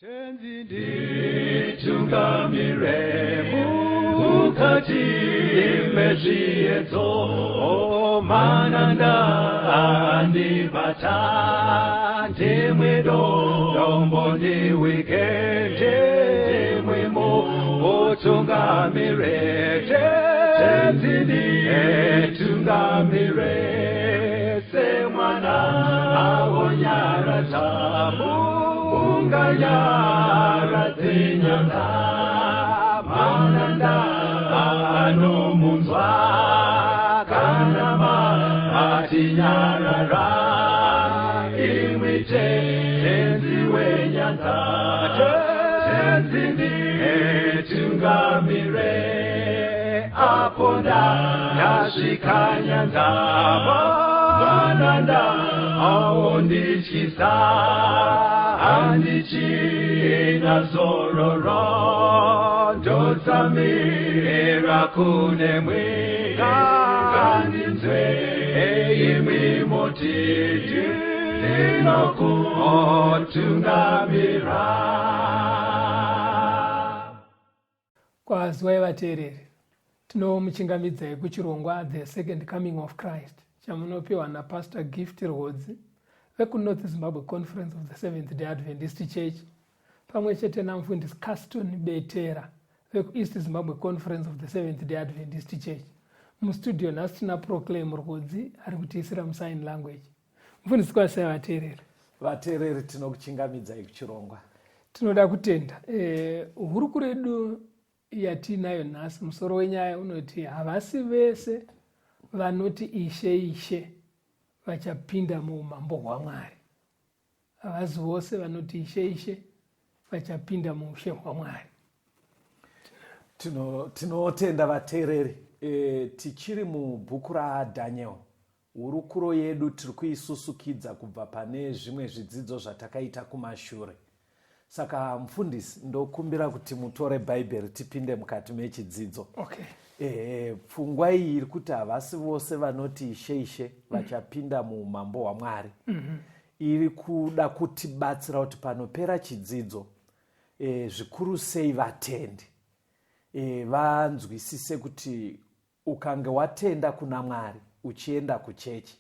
Tenzi nditungamire mukati mezviedzo, mananda andibata, ndimwe dombo ndiwike, ndimwe mutungamire. Tenzi nditungamire semwana awonyaradza unganyaradze nyanga, mananda anomunzwa kana matinyarara, imwi Tenzi wenyanza. Tenzi nditungamire apo ndasvika nyanza, mananda aondityisa, handichina zororo, ndotsamira kunemwi, ngandinzwe imwi moti ndinokutungamira. Kwaziwai vateereri, tinomuchingamidzai kuchirongwa The Second Coming of Christ chamunopiwa naPastor Gift Rwodzi vekuNorth Zimbabwe Conference of the Seventh Day Adventist Church pamwe chete namufundisi Caston Betera vekuEast Zimbabwe Conference of the Seventh Day Adventist Church. Mustudio nhasi tina Proclaim Rwodzi ari kutiisira musign language. Mufundisi, kwasai vateereri. Vateereri, tinokuchingamidzai kuchirongwa. Tinoda kutenda hurukuro yedu yatiinayo nhasi. Musoro wenyaya unoti havasi vese vanoti Ishe, Ishe vachapinda muumambo hwaMwari. Havasi vose vanoti Ishe, Ishe vachapinda muushe hwaMwari. Tinotenda vateereri. Tichiri mubhuku raDaniel. Hurukuro yedu tiri kuisusukidza kubva pane zvimwe zvidzidzo zvatakaita kumashure. Saka mufundisi, ndokumbira kuti mutore Bhaibheri tipinde mukati mechidzidzo. Okay. Pfungwa iyi iri kuti havasi vose vanoti Ishe, Ishe vachapinda muumambo hwaMwari. Iri kuda kutibatsira kuti panopera chidzidzo, zvikuru sei vatendi, vanzwisise kuti ukange watenda kuna Mwari uchienda kuchechi,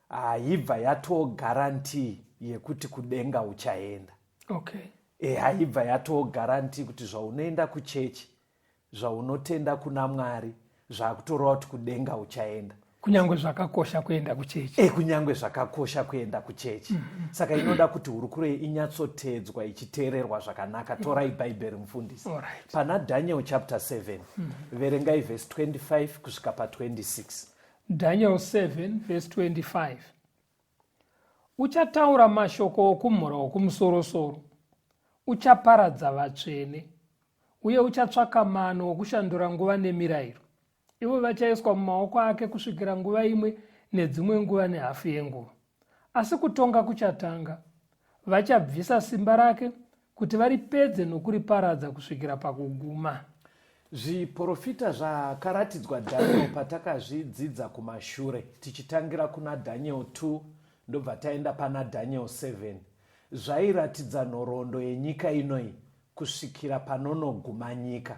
haibva yatoo guarantee yekuti kudenga uchaenda. Haibva yatoo guarantee kuti zvaunoenda kuchechi, zvaunotenda kuna Mwari, zvakutoreva kuti kudenga uchaenda. Kunyange zvakakosha kuenda kuchechi. Kunyange zvakakosha kuenda kuchechi. Saka inoda kuti hurukuro iyi inyatsotedzwa ichiteererwa zvakanaka. Torai Bhaibheri, mufundisi. Pana Daniel chapter 7, verengai verse 25 kusvika pa26. Daniel 7 verse 25. Uchataura mashoko okumhura wokumusorosoro, uchaparadza vatsvene, uye uchatsvaka mano okushandura nguva nemirayiro. Ivo vachaiswa mumaoko ake kusvikira nguva imwe nedzimwe nguva nehafu yenguva. Asi kutonga kuchatanga. Vachabvisa simba rake kuti varipedze nokuriparadza kusvikira pakuguma. Zviporofita zvakaratidzwa Daniel patakazvidzidza kumashure, tichitangira kuna Daniel 2 ndobva taenda pana Daniel 7, zvairatidza nhoroondo yenyika inoyi kusvikira panonoguma nyika.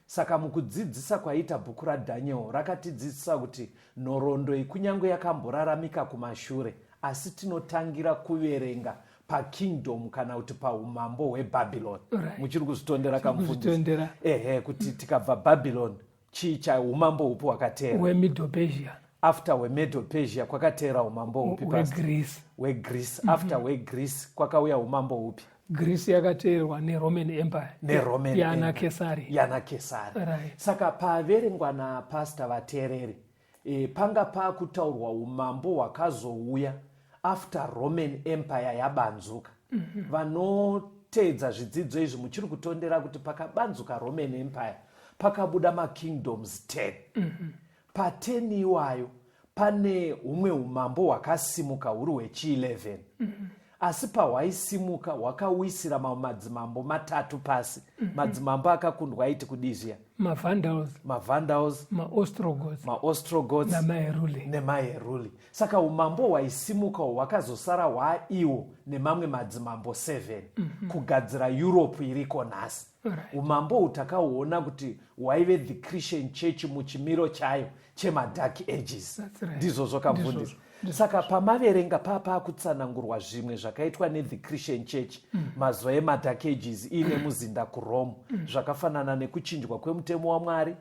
Saka mukudzidzisa kwaiita bhuku raDaniel, rakatidzidzisa kuti nhoroondo iyi kunyange yakamboraramika kumashure, asi tinotangira kuverenga pakingdom kana kuti paumambo hweBhabhironi. Muchiri kuzvitondera kamufundisi? Kuzvitondera. Ehe, kuti tikabva Bhabhironi, chii cha umambo hupi hwakateera? HweMiddle Persia. After hweMiddle Persia kwakateera umambo hupi, Pastor? HweGreece. HweGreece. After hweGreece kwakauya umambo hupi? Greece yakateerwa neRoman Empire. NeRoman Yana Empire. Kesari. Yana Kesari. Saka paverengwa napastor, vateereri, panga paakutaurwa umambo hwakazouya after Roman Empire yabanzuka. Vanoteedza zvidzidzo izvi muchiri kutondera kuti pakabanzuka Roman Empire pakabuda makingdoms 10. Pa10 iwayo pane humwe umambo hwakasimuka huri hwechi11. Asi pahwaisimuka hwakawisira mamwe madzimambo matatu pasi. Madzimambo akakundwa aiti kudii zviya? Mavandals, mavandals, maostrogoths, maostrogoths namaheruli. Nemaheruli. Saka umambo hwaisimuka hwakazosara hwaiwo nemamwe madzimambo 7 kugadzira Europe iriko nhasi. Umambo uhu takauona kuti hwaive the Christian Church muchimiro chayo chemaDark Ages. That's right. Ndizvo zvakabvundisa. Saka pamaverenga paakutsanangurwa zvimwe zvakaitwa nethe Christian Church mazuva emaDark Ages iine muzinda kuRome, zvakafanana nekuchinjwa kwemutemo waMwari,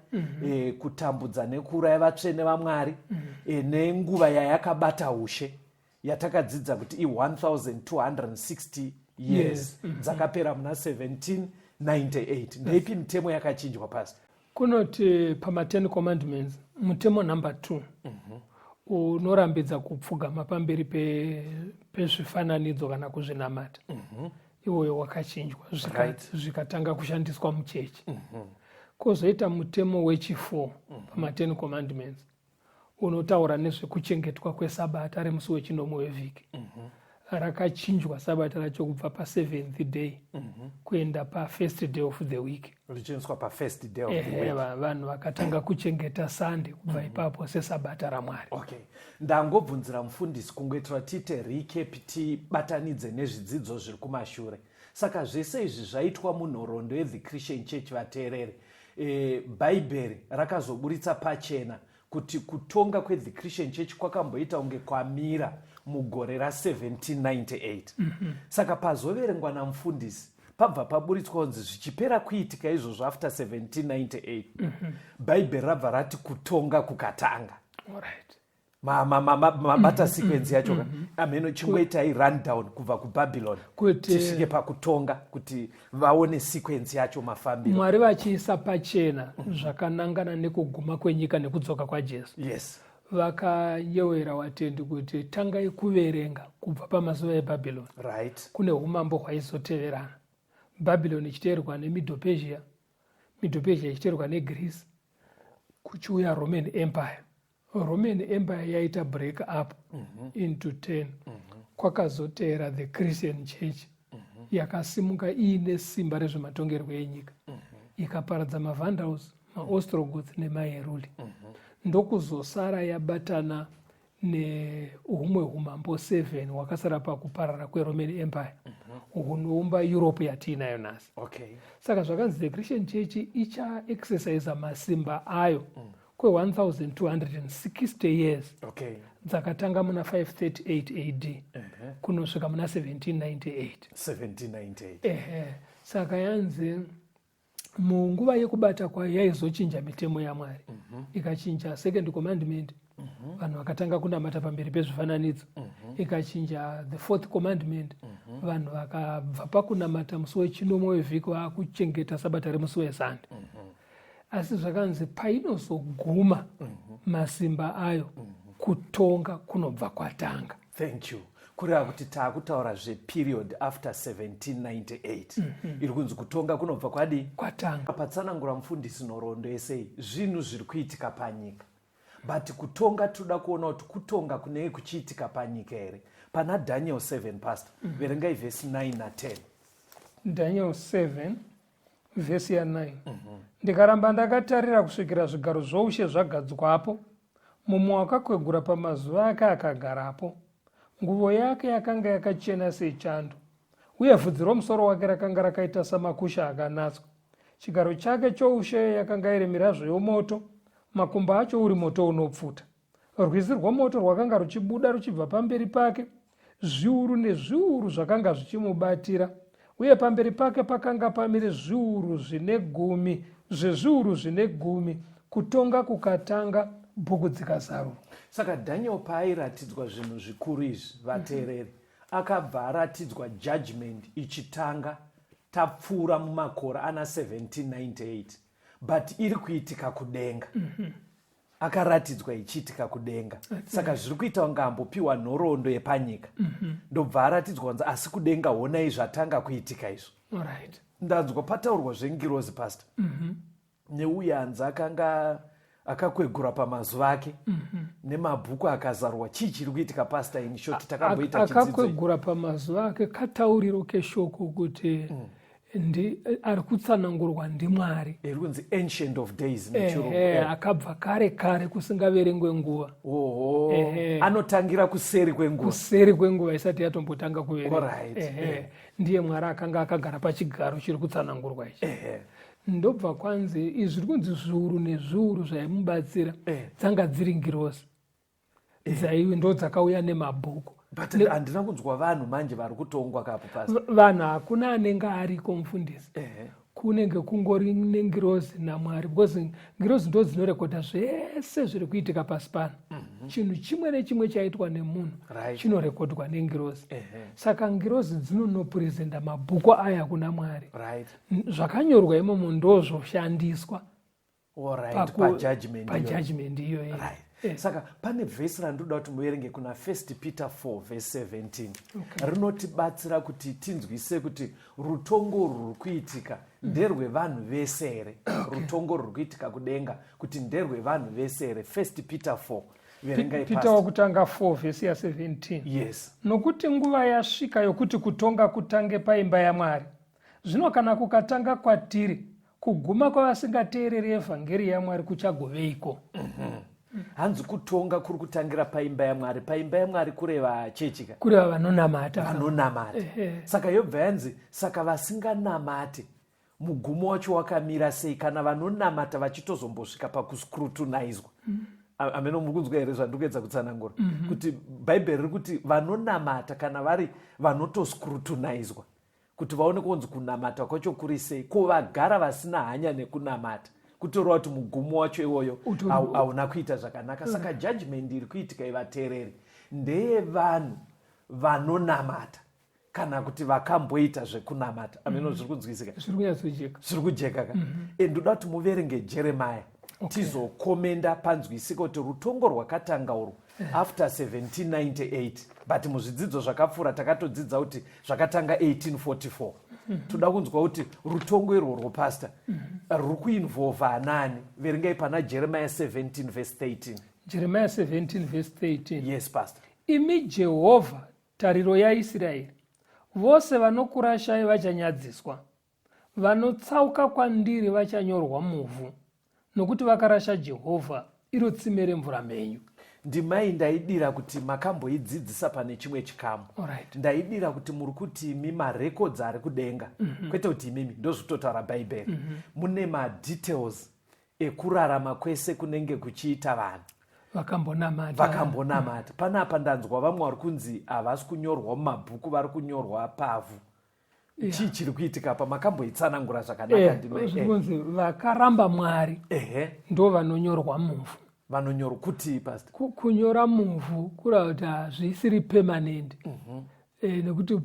kutambudza nekuuraya vatsvene vaMwari, nenguva yayakabata ushe yatakadzidza kuti i1260 years dzakapera muna 1798. Ndeipi mitemo yakachinjwa, Pastor? Kunoti pama10 Commandments, mutemo number 2 unorambidza kupfugama pamberi pezvifananidzo kana kuzvinamata. Iwoyo wakachinjwa, zvikatanga kushandiswa muchechi. Kwozoita mutemo wechi4 pama10 Commandments unotaura nezvekuchengetwa kwesabata remusi wechinomwe wevhiki. Rakachinjwa sabata racho kubva paseventh day kuenda pafirst day of the week. Richiendeswa pafirst day of the week. Vanhu vakatanga kuchengeta Sunday kubva ipapo sesabata raMwari. Okay, ndangobvunzira mufundisi kungoitira tiite recap, tibatanidze nezvidzidzo zviri kumashure. Saka zvese izvi zvaitwa munhoroondo yethe Christian Church. Vateereri, Bhaibheri rakazoburitsa pachena kuti kutonga kwethe Christian Church kwakamboita kunge kwamira mugore ra1798. Saka pazoverengwa namufundisi pabva paburitswa kunzi zvichipera kuitika izvozvo after 1798, Bhaibheri rabva rati kutonga kukatanga. Mabata sequence yacho ka? Ameno chingoitai rundown kubva kuBabylon tisvike pakutonga kuti vaone sequence yacho, mafambiro. Mwari vachiisa pachena zvakanangana nekuguma kwenyika nekudzoka kwaJesu, vakanyevera vatendi kuti tangai kuverenga kubva pamazuva eBhabhironi. Kune umambo hwaizoteverana, Bhabhironi ichiteerwa neMedo-Persia, Medo-Persia ichiteerwa neGreece, kuchiuya Roman Empire. Roman Empire yaita break up into 10, kwakazoteera the Christian Church yakasimuka iine simba rezvematongerwo enyika, ikaparadza maVandals, maOstrogoths nemaHeruli, ndokuzosara yabatana nehumwe umambo 7 hwakasara pakuparara kweRoman Empire, hunoumba Europe yatiinayo nhasi. Saka zvakanzi the Christian Church ichaexercisa masimba ayo kwe1260 years dzakatanga muna 538 AD kunosvika muna 1798. 1798. Ehe. Saka yanzi munguva yekubata kwayo yaizochinja mitemo yaMwari. Ikachinja second commandment, vanhu vakatanga kunamata pamberi pezvifananidzo. Ikachinja the fourth commandment, vanhu vakabva pakunamata musi wechinomwe wevhiki vaakuchengeta sabata remusi weSunday. Asi zvakanzi painozoguma masimba ayo, kutonga kunobva kwatanga. Thank you. Kureva kuti taakutaura zveperiod after 1798 iri kunzi kutonga kunobva kwadii? Kwatanga. Patsanangura mufundisi nhoroondo yesei zvinhu zviri kuitika panyika, but kutonga toda kuona kuti kutonga kunenge kuchiitika panyika here. Pana Daniel 7, Pastor, verengai vhesi 9 na10. Daniel 7 vhesi ya9: "Ndikaramba ndakatarira kusvikira zvigaro zvoushe zvagadzwapo, mumwe wakakwegura pamazuva ake akagarapo. Nguvo yake yakanga yakachena sechando, uye vhudzi romusoro wake rakanga rakaita samakusha akanatswa. Chigaro chake choushe yakanga iri mirazvo yomoto, makumbo acho uri moto unopfuta. Rwizi rwomoto rwakanga ruchibuda ruchibva pamberi pake. Zviuru nezviuru zvakanga zvichimubatira, uye pamberi pake pakanga pamire zviuru zvine gumi zvezviuru zvine gumi. Kutonga kukatanga, bhuku dzikazarurwa." Saka Daniel paairatidzwa zvinhu zvikuru izvi, vateereri, akabva aratidzwa judgment ichitanga tapfuura mumakore ana 1798, but iri kuitika kudenga. Akaratidzwa ichiitika kudenga. Saka zviri kuita kunge ambopiwa nhoroondo yepanyika, ndobva aratidzwa kunzi asi kudenga honai zvatanga kuitika izvo. Ndanzwa pataurwa zvengirozi, Pastor, neuye hanzi akanga akakwegura pamazuva ake nemabhuku akazarwa. Chii chiri kuitika, Pastor? In short, takamboita chidzidzo. Akakwegura pamazuva ake katauriro keshoko kuti. Ndi ari kutsanangurwa ndiMwari. Iri kunzi Ancient of Days nechirungu. Akabva kare kare kusingaverengwe nguva. Oho. Anotangira kuseri kwenguva. Kuseri kwenguva isati yatombotanga kuverengwa. Ndiye Mwari akanga akagara pachigaro chiri kutsanangurwa ichi. Ndobva kwanzi izvi zviri kunzi zviuru nezviuru zvaimubatsira dzanga dziri ngirozi. Dzaiwe ndo dzakauya nemabhuku. But handina kunzwa vanhu manje vari kutongwa kapo pasi. Vanhu hakuna anenge ariko, mufundisi. Kunenge kungori nengirozi naMwari, because ngirozi ndo dzinorekodha zvese zviri kuitika pasi pano. Chinhu chimwe nechimwe chaitwa nemunhu chinorekodwa nengirozi. Saka ngirozi dzinonopresenta mabhuku aya kuna Mwari. Zvakanyorwa imomo ndozvoshandiswa pajudgment pajudgment iyoyo. Saka pane vhesi randinoda kuti muverenge kuna 1 Peter 4 vhesi 17. Rinotibatsira kuti tinzwise kuti rutongo rwuri kuitika nderwevanhu vese here, rutongo rwuri kuitika kudenga kuti nderwevanhu vese here. 1 Peter 4, verengai. Peter wokutanga 4 vhesi ya17. Yes. Nokuti nguva yasvika yokuti kutonga kutange paimba yaMwari. Zvino kana kukatanga kwatiri, kuguma kwavasingateereri evhangeri yaMwari kuchagoveiko? Hanzi kutonga kuri kutangira paimba yaMwari. Paimba yaMwari kureva chechika? Kureva vanonamata. Vanonamata. Saka yobva yanzi, saka vasinganamate, mugumo wacho wakamira sei, kana vanonamata vachitozombosvika pakuscrutinizwa? Ameno muri kunzwa here zvandiri kuedza kutsanangura, kuti Bhaibheri riri kuti vanonamata kana vari vanotoscrutinizwa kuti vaone kunzi kunamata kwacho kuri sei? Ko vagara vasina hanya nekunamata, kutoreva kuti mugumo wacho iwoyo hauna kuita zvakanaka. Saka judgment iri kuitika, ivateereri, ndeyevanhu vanonamata kana kuti vakamboita zvekunamata. Ameno zviri kunzwisika? Zviri kunyatsojeka. Zviri kujeka ka? Ndoda kuti muverenge Jeremiah, tizokomenda panzwisika kuti rutongo rwakatanga urwu after 1798, but muzvidzidzo zvakapfuura takatodzidza kuti zvakatanga 1844. Toda kunzwa kuti rutongo irworwo, pastor, ruri kuinvolva anani. Verengai pana Jeremiah 17 verse 13. Jeremiah 17 verse 13. Yes, pastor. Imi Jehovha, tariro yaIsraeri, vose vanokurashai vachanyadziswa. Vanotsauka kwandiri vachanyorwa muvhu, nokuti vakarasha Jehovha, iro tsime remvura mhenyu. Ndimai ndaidira kuti makamboidzidzisa pane chimwe chikamu. Ndaidira kuti muri kuti imi marecords ari kudenga, kwete kuti imimi, ndozvitotaura Bhaibheri, mune madetails ekurarama kwese kunenge kuchiita vanhu vakambonamata. Vakambonamata. Panapa ndanzwa vamwe vari kunzi havasi kunyorwa mumabhuku, vari kunyorwa pavhu. Chii chiri kuitika pa? Makamboitsanangura zvakanaka. Ndimai. Zviri kunzi vakaramba Mwari ndo vanonyorwa muvhu. Vanonyorwa kuti, pastor? Kunyora muvhu kureva kuti hazvisiri permanent, nekuti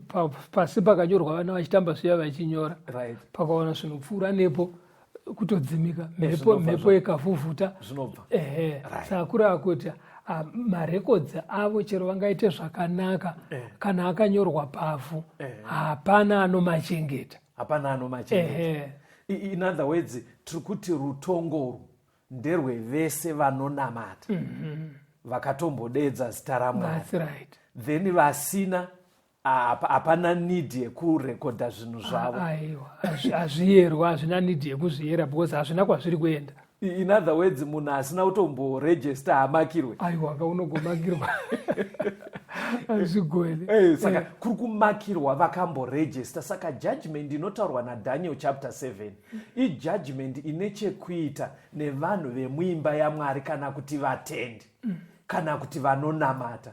pasi pakanyorwa vana vachitamba zviya vachinyora, pakaona zvinopfuura nepo kutodzimika, mhepo, Zvinobva mhepo ikavhuvhuta. Zvinobva. Ehe. Saka kureva kuti marekodzi avo, chero vangaite zvakanaka, kana akanyorwa pavhu, hapana anomachengeta. Hapana anomachengeta. Ehe. In other words, tiri kuti rutongo urwu nderwevese vanonamata, vakatombodedza zita raMwari. That's right. Then vasina, hapana need yekurekodha zvinhu zvavo. Aiwa, hazviyerwa, hazvina need yekuzviyera because hazvina kwazviri kuenda. In other words, munhu asina kutomborejista haamakirwe? Aiwa, kaunogomakirwa hazvigoni. Saka kuri kumakirwa vakamborejista. Saka judgment inotaurwa naDaniel chapter 7 ijudgment ine chekuita nevanhu vemuimba yaMwari, kana kuti vatendi, kana kuti vanonamata.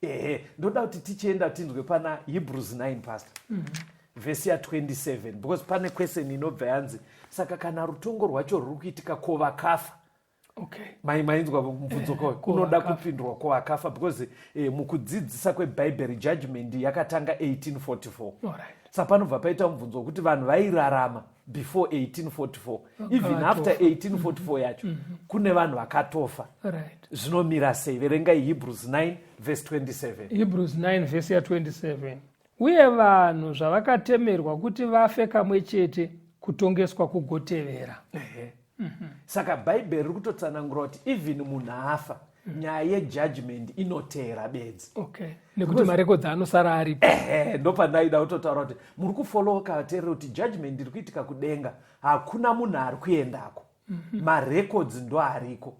Ehe, ndoda kuti tichienda tinzwe pana Hebrews 9, pastor, vhesi ya27, because pane question inobva yanzi, saka kana rutongo rwacho ruri kuitika, ko vakafa? Mainzwa mubvunzo ko kunoda vakafa. Kupindurwa, ko vakafa? Because mukudzidzisa kwebhaibheri, judgment yakatanga 1844. Saka panobva paita mubvunzo wekuti vanhu vairarama before 1844, even after 1844 yacho, kune vanhu vakatofa. Zvinomira sei? Verengai Hebrews 9 verse 27. Hebrews 9 vhesi ya27. Uye vanhu zvavakatemerwa kuti vafe kamwe chete, kutongeswa kugotevera. Ehe. Saka Bhaibheri riri kutotsanangura kuti even munhu afa. Nyaya yejudgment inoteera bedzi. Okay, nekuti marekodzi anosara aripo. Ehe, ndopandaida kutotaura kuti muri kufollowa kateerera kuti judgment iri kuitika kudenga, hakuna munhu ari kuendako. Marekodzi ndo ariko.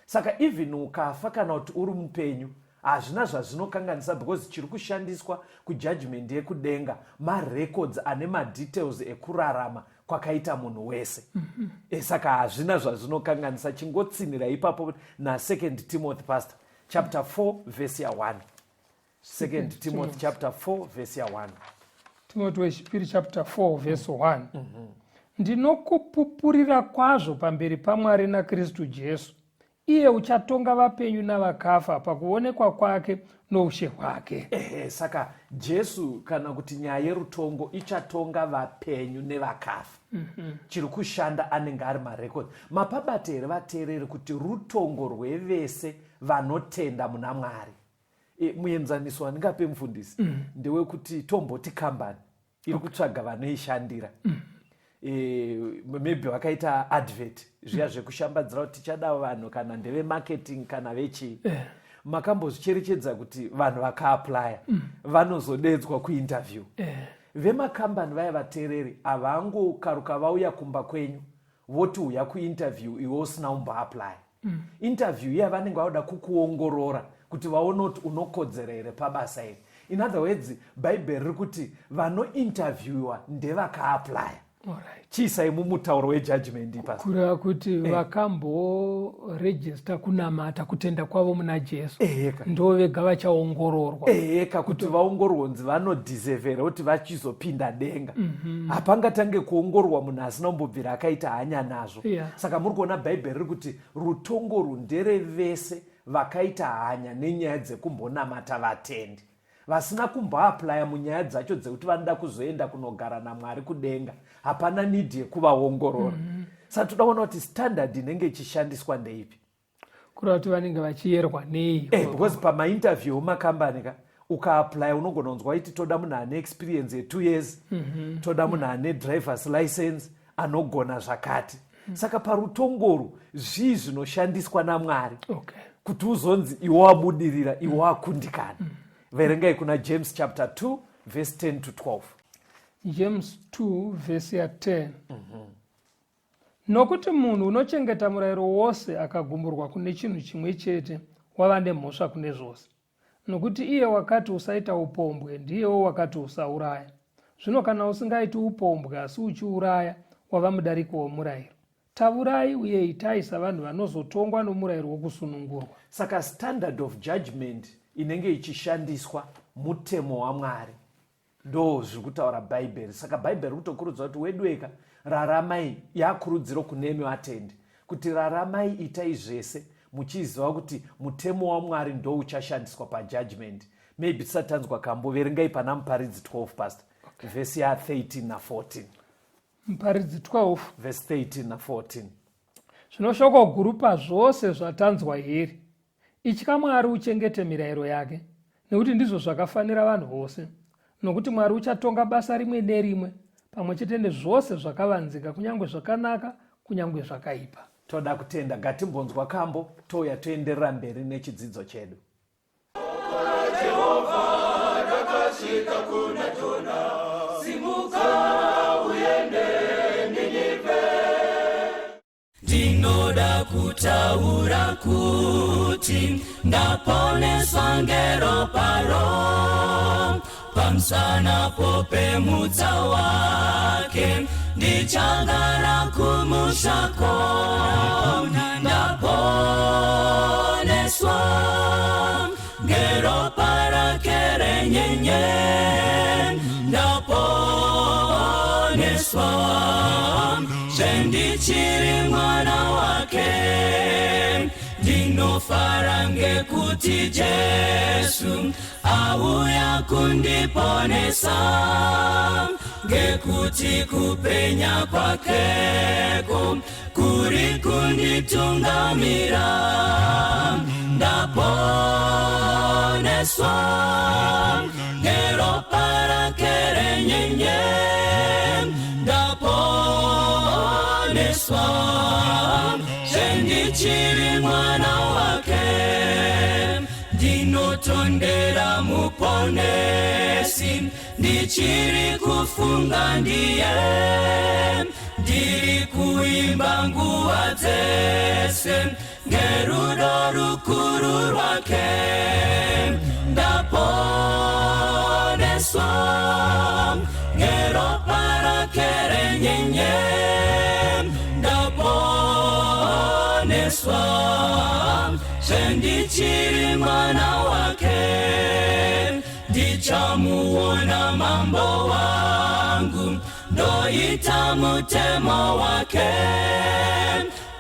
Saka even ukafa kana kuti uri mupenyu, hazvina zvazvinokanganisa, because chiri kushandiswa kujudgment yekudenga marecords ane madetails ekurarama kwakaita munhu wese. Saka hazvina zvazvinokanganisa. Chingotsinhira ipapo na2 Timothy, pastor, chapter 4 verse ya1. Second Timothy chapter 4 verse ya1. Timoti wechipiri chapter 4 verse 1. Ndinokupupurira kwazvo pamberi paMwari naKristu Jesu, iye uchatonga vapenyu navakafa pakuonekwa kwake noushe hwake. Ehe, saka Jesu, kana kuti nyaya yerutongo, ichatonga vapenyu nevakafa. Chiri kushanda anenge ari marekodzi. Mapabata here, vateereri, kuti rutongo rwevese vanotenda muna Mwari? Muenzaniso wandingape, mufundisi, ndewekuti tomboti kambani iri kutsvaga vanoishandira. Maybe vakaita advert zviya zvekushambadzira kuti tichada vanhu, kana ndevemarketing kana vechii. Makambozvicherechedza kuti vanhu vakaapplya vanozodedzwa kuinterview? Vemakambani vaya, vateereri, havangokaruka vauya kumba kwenyu voti uya kuinterview iwe usina kumboapplya. Interview iya vanenge vauda kukuongorora kuti vaone kuti unokodzera here pabasa iri. In other words, Bhaibheri riri kuti vanointerviewiwa ndevakaapplya. Chiisai mumutauro wejudgment ipasi. Kureva kuti vakamborejista kunamata, kutenda kwavo muna Jesu, ndo vega vachaongororwa. Eheka, kuti vaongororwe kunzi vanodeservera kuti vachizopinda denga. Hapangatange kuongororwa munhu asina kumbobvira akaita hanya nazvo. Saka muri kuona Bhaibheri riri kuti rutongo runderevese vakaita hanya nenyaya dzekumbonamata, vatendi. Vasina kumboapplya munyaya dzacho dzekuti vanoda kuzoenda kunogara naMwari kudenga, hapana need yekuvaongorora. Saka toda kuona kuti standard inenge ichishandiswa ndeipi. Kureva kuti vanenge vachiyerwa nei? Because pamainterview emakambani ka, ukaapplya unogona kunzwa iti toda munhu ane experience ye2 years, toda munhu ane drivers license, anogona zvakati. Saka parutongoru zvii zvinoshandiswa naMwari kuti uzonzi iwe wabudirira, iwe wakundikana? Verengai kuna James chapter 2 verse 10 to 12. James 2 vhesi ya10. Nokuti munhu unochengeta murayiro wose akagumburwa kune chinhu chimwe chete, wava nemhosva kune zvose. Nokuti iye wakati, "Usaita upombwe," ndiyewo wakati, "Usauraya." Zvino kana usingaiti upombwe asi uchiuraya, wava mudariko womurayiro. Tavurai uye itai savanhu vanozotongwa nomurayiro wokusunungurwa. Saka standard of judgment inenge ichishandiswa mutemo waMwari, ndo zviri kutaura Bhaibheri. Saka Bhaibheri rikutokurudzira kuti wedweka raramai, yakurudziro kunemi vatendi kuti raramai, itai zvese muchiziva kuti mutemo waMwari ndo uchashandiswa pajudgment. Maybe tisati tanzwa kambo, verengai pana Muparidzi 12, pastor, vhesi ya13 na14. Muparidzi 12 vhesi 13 na14. Zvino shoko guru pazvose zvatanzwa here: Itya Mwari uchengete mirayiro yake, nekuti ndizvo zvakafanira vanhu vose. Nokuti Mwari uchatonga basa rimwe nerimwe pamwe chete nezvose zvakavanzika, kunyange zvakanaka, kunyange zvakaipa. Toda kutenda. Ngatimbonzwa kambo, touya toenderera mberi nechidzidzo chedu. Jehovha rakasvika kuna Jona: Simuka uende Ninivhe. Ndinoda kutaura kuti ndaponeswa ngeroparo, pamusana popemutsa wake ndichagara kumushako. Ndaponeswa ngeropa rake renyenye, ndaponeswa zvendichiri mwana wake. Ndinofara ngekuti Jesu auya kundiponesa, ngekuti kupenya kwakeko kuri kunditungamira. Ndaponeswa ngeropa rake renyenye, ndaponeswa zvendichiri mwana wake. Ndinotondera Muponesi, ndichiri kufunga ndiye. Ndiri kuimba nguva dzese ngerudo rukuru rwake. Ndaponeswa ngeropa rake renyenye. Ndaponeswa zvendichiri mwana wake. Ndichamuona mambo wangu, ndoita mutemo wake.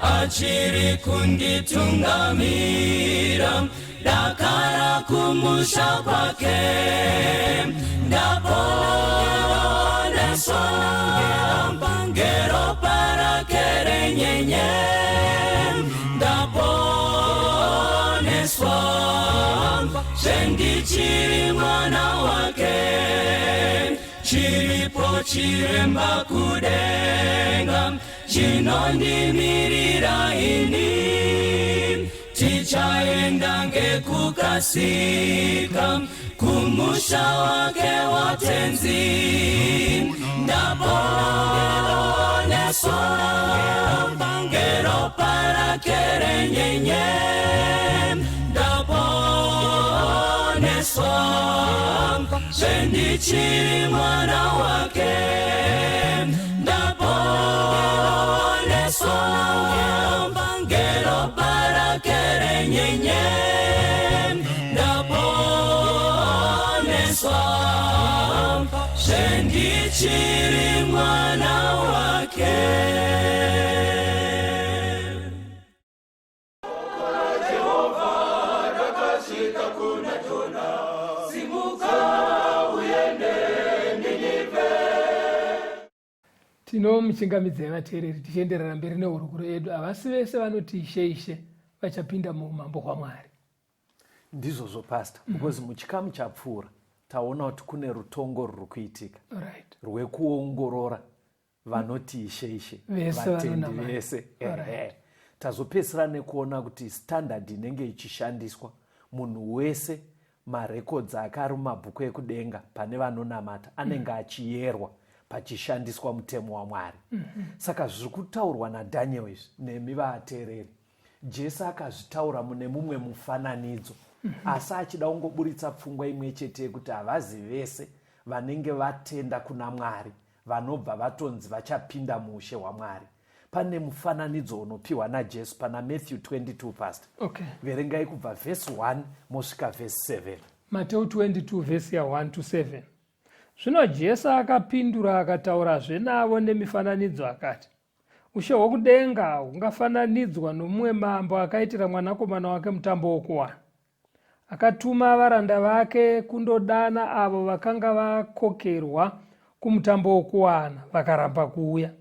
Achiri kunditungamira dakara kumusha kwake. Ndaponeswa ngeropa rake renyenye. Ndaponeswa zvendichiri mwana wake. Chiripo chiremba kudenga chinondimirira ini. Tichaenda ngekukasika kumusha wake watenzi. Ndaponeswa ngeropa rake renyenye. Ndaponeswa zvendichiri mwana wake. Ndaponeswa ngeropa rake renyenye. Ndaponeswa zvendichiri mwana wake. Tinomuchingamidzai vateereri tichienderera mberi nehurukuro yedu. Havasi vese vanoti Ishe, Ishe vachapinda muumambo hwaMwari. Ndizvozvo, Pastor, because muchikamu chapfuura taona kuti kune rutongo ruri kuitika rwekuongorora vanoti Ishe, Ishe, vese vatendi vanonamata. Vese. Ehe. Tazopedzisira nekuona kuti standard inenge ichishandiswa, munhu wese marekodzi ake ari mumabhuku ekudenga pane vanonamata anenge achiyerwa pachishandiswa mutemo waMwari. Saka zviri kutaurwa naDaniel izvi, nemi vateereri, Jesu akazvitaura mune mumwe mufananidzo, asi achida kungoburitsa pfungwa imwe chete yekuti havazi vese vanenge vatenda kuna Mwari vanobva vatonzi vachapinda muushe hwaMwari. Pane mufananidzo unopiwa naJesu pana Matthew 22, Pastor. Verengai kubva vhesi 1 mosvika vhesi 7. Mateu 22 vhesi ya1 to 7. Zvino Jesu akapindura akataurazve navo nemifananidzo akati, Ushe hwokudenga hungafananidzwa nomumwe mambo akaitira mwanakomana wake mutambo wokuwana. Akatuma varanda vake kundodana avo vakanga vakokerwa kumutambo wokuwana, vakaramba kuuya.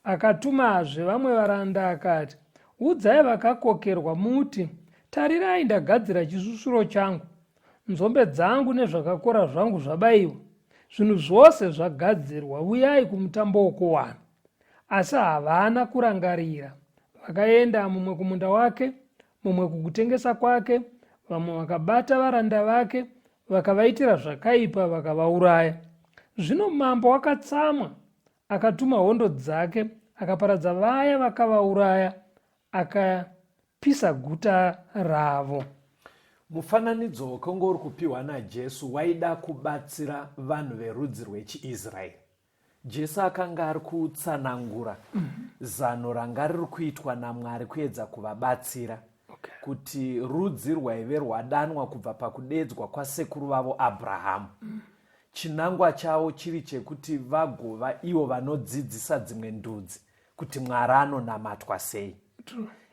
Akatumazve vamwe varanda akati, Udzai vakakokerwa muti, Tarirai, ndagadzira chisvusvuro changu, nzombe dzangu nezvakakora zvangu zvabayiwa, zvinhu zvose zvagadzirwa, uyai kumutambo wokuwana. Asi havana kurangarira, vakaenda mumwe kumunda wake, mumwe kukutengesa kwake, vamwe vakabata varanda vake, vakavaitira zvakaipa, vakavauraya. Zvino mambo akatsamwa, akatuma hondo dzake, akaparadza vaya vakavauraya, akapisa guta ravo. Mufananidzo wakanga uri kupiwa naJesu waida kubatsira vanhu verudzi rwechiIsraeri. Jesu akanga ari kutsanangura zano ranga riri kuitwa naMwari kuedza kuvabatsira kuti rudzi rwaive rwadanwa kubva pakudedzwa kwasekuru vavo Abrahamu, chinangwa chavo chiri chekuti vagova ivo vanodzidzisa dzimwe ndudzi kuti Mwari anonamatwa sei.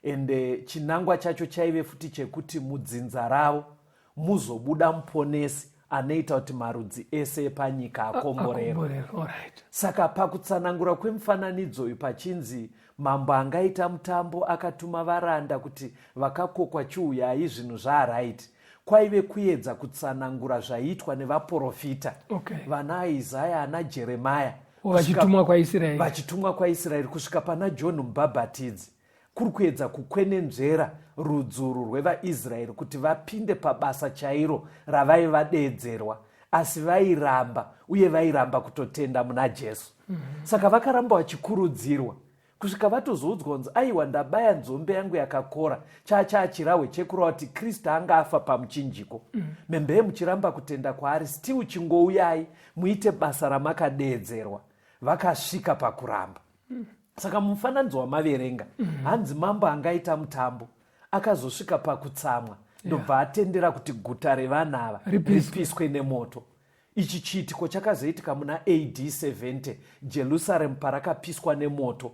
Ende chinangwa chacho chaive futi chekuti mudzinza ravo muzobuda muponesi anoita kuti marudzi ese epanyika akomborerwe. Akomborerwe, alright. Saka pakutsanangura kwemufananidzo uyu pachinzi mambo angaita mutambo akatuma varanda kuti vakakokwa chiuyai, zvinhu zvaaright, kwaive kuedza kutsanangura zvaiitwa nevaprofita vana Isaya ana Jeremaya vachitumwa kwaIsraeri. Vachitumwa kwaIsraeri kusvika pana John Mubhabhatidzi. Kuri kuedza kukwenenzvera rudzuru rwevaIsraeri kuti vapinde pabasa chairo ravaivadeedzerwa, asi vairamba uye vairamba kutotenda muna Jesu. Saka vakaramba vachikurudzirwa kusvika vatozoudzwa kunzi aiwa ndabaya nzombe yangu yakakora chaachaa chirahwe chekureva kuti Kristu anga afa pamuchinjiko. Membee muchiramba kutenda kwaari still chingouyai muite basa ramakadeedzerwa. Vakasvika pakuramba. Saka mumufananidzo wamaverenga hanzi mambo angaita mutambo akazosvika pakutsamwa ndobva atendera kuti guta revanhu ava ripiswe nemoto. Ichi chiitiko chakazoitika muna AD 70 Jerusaremu parakapiswa nemoto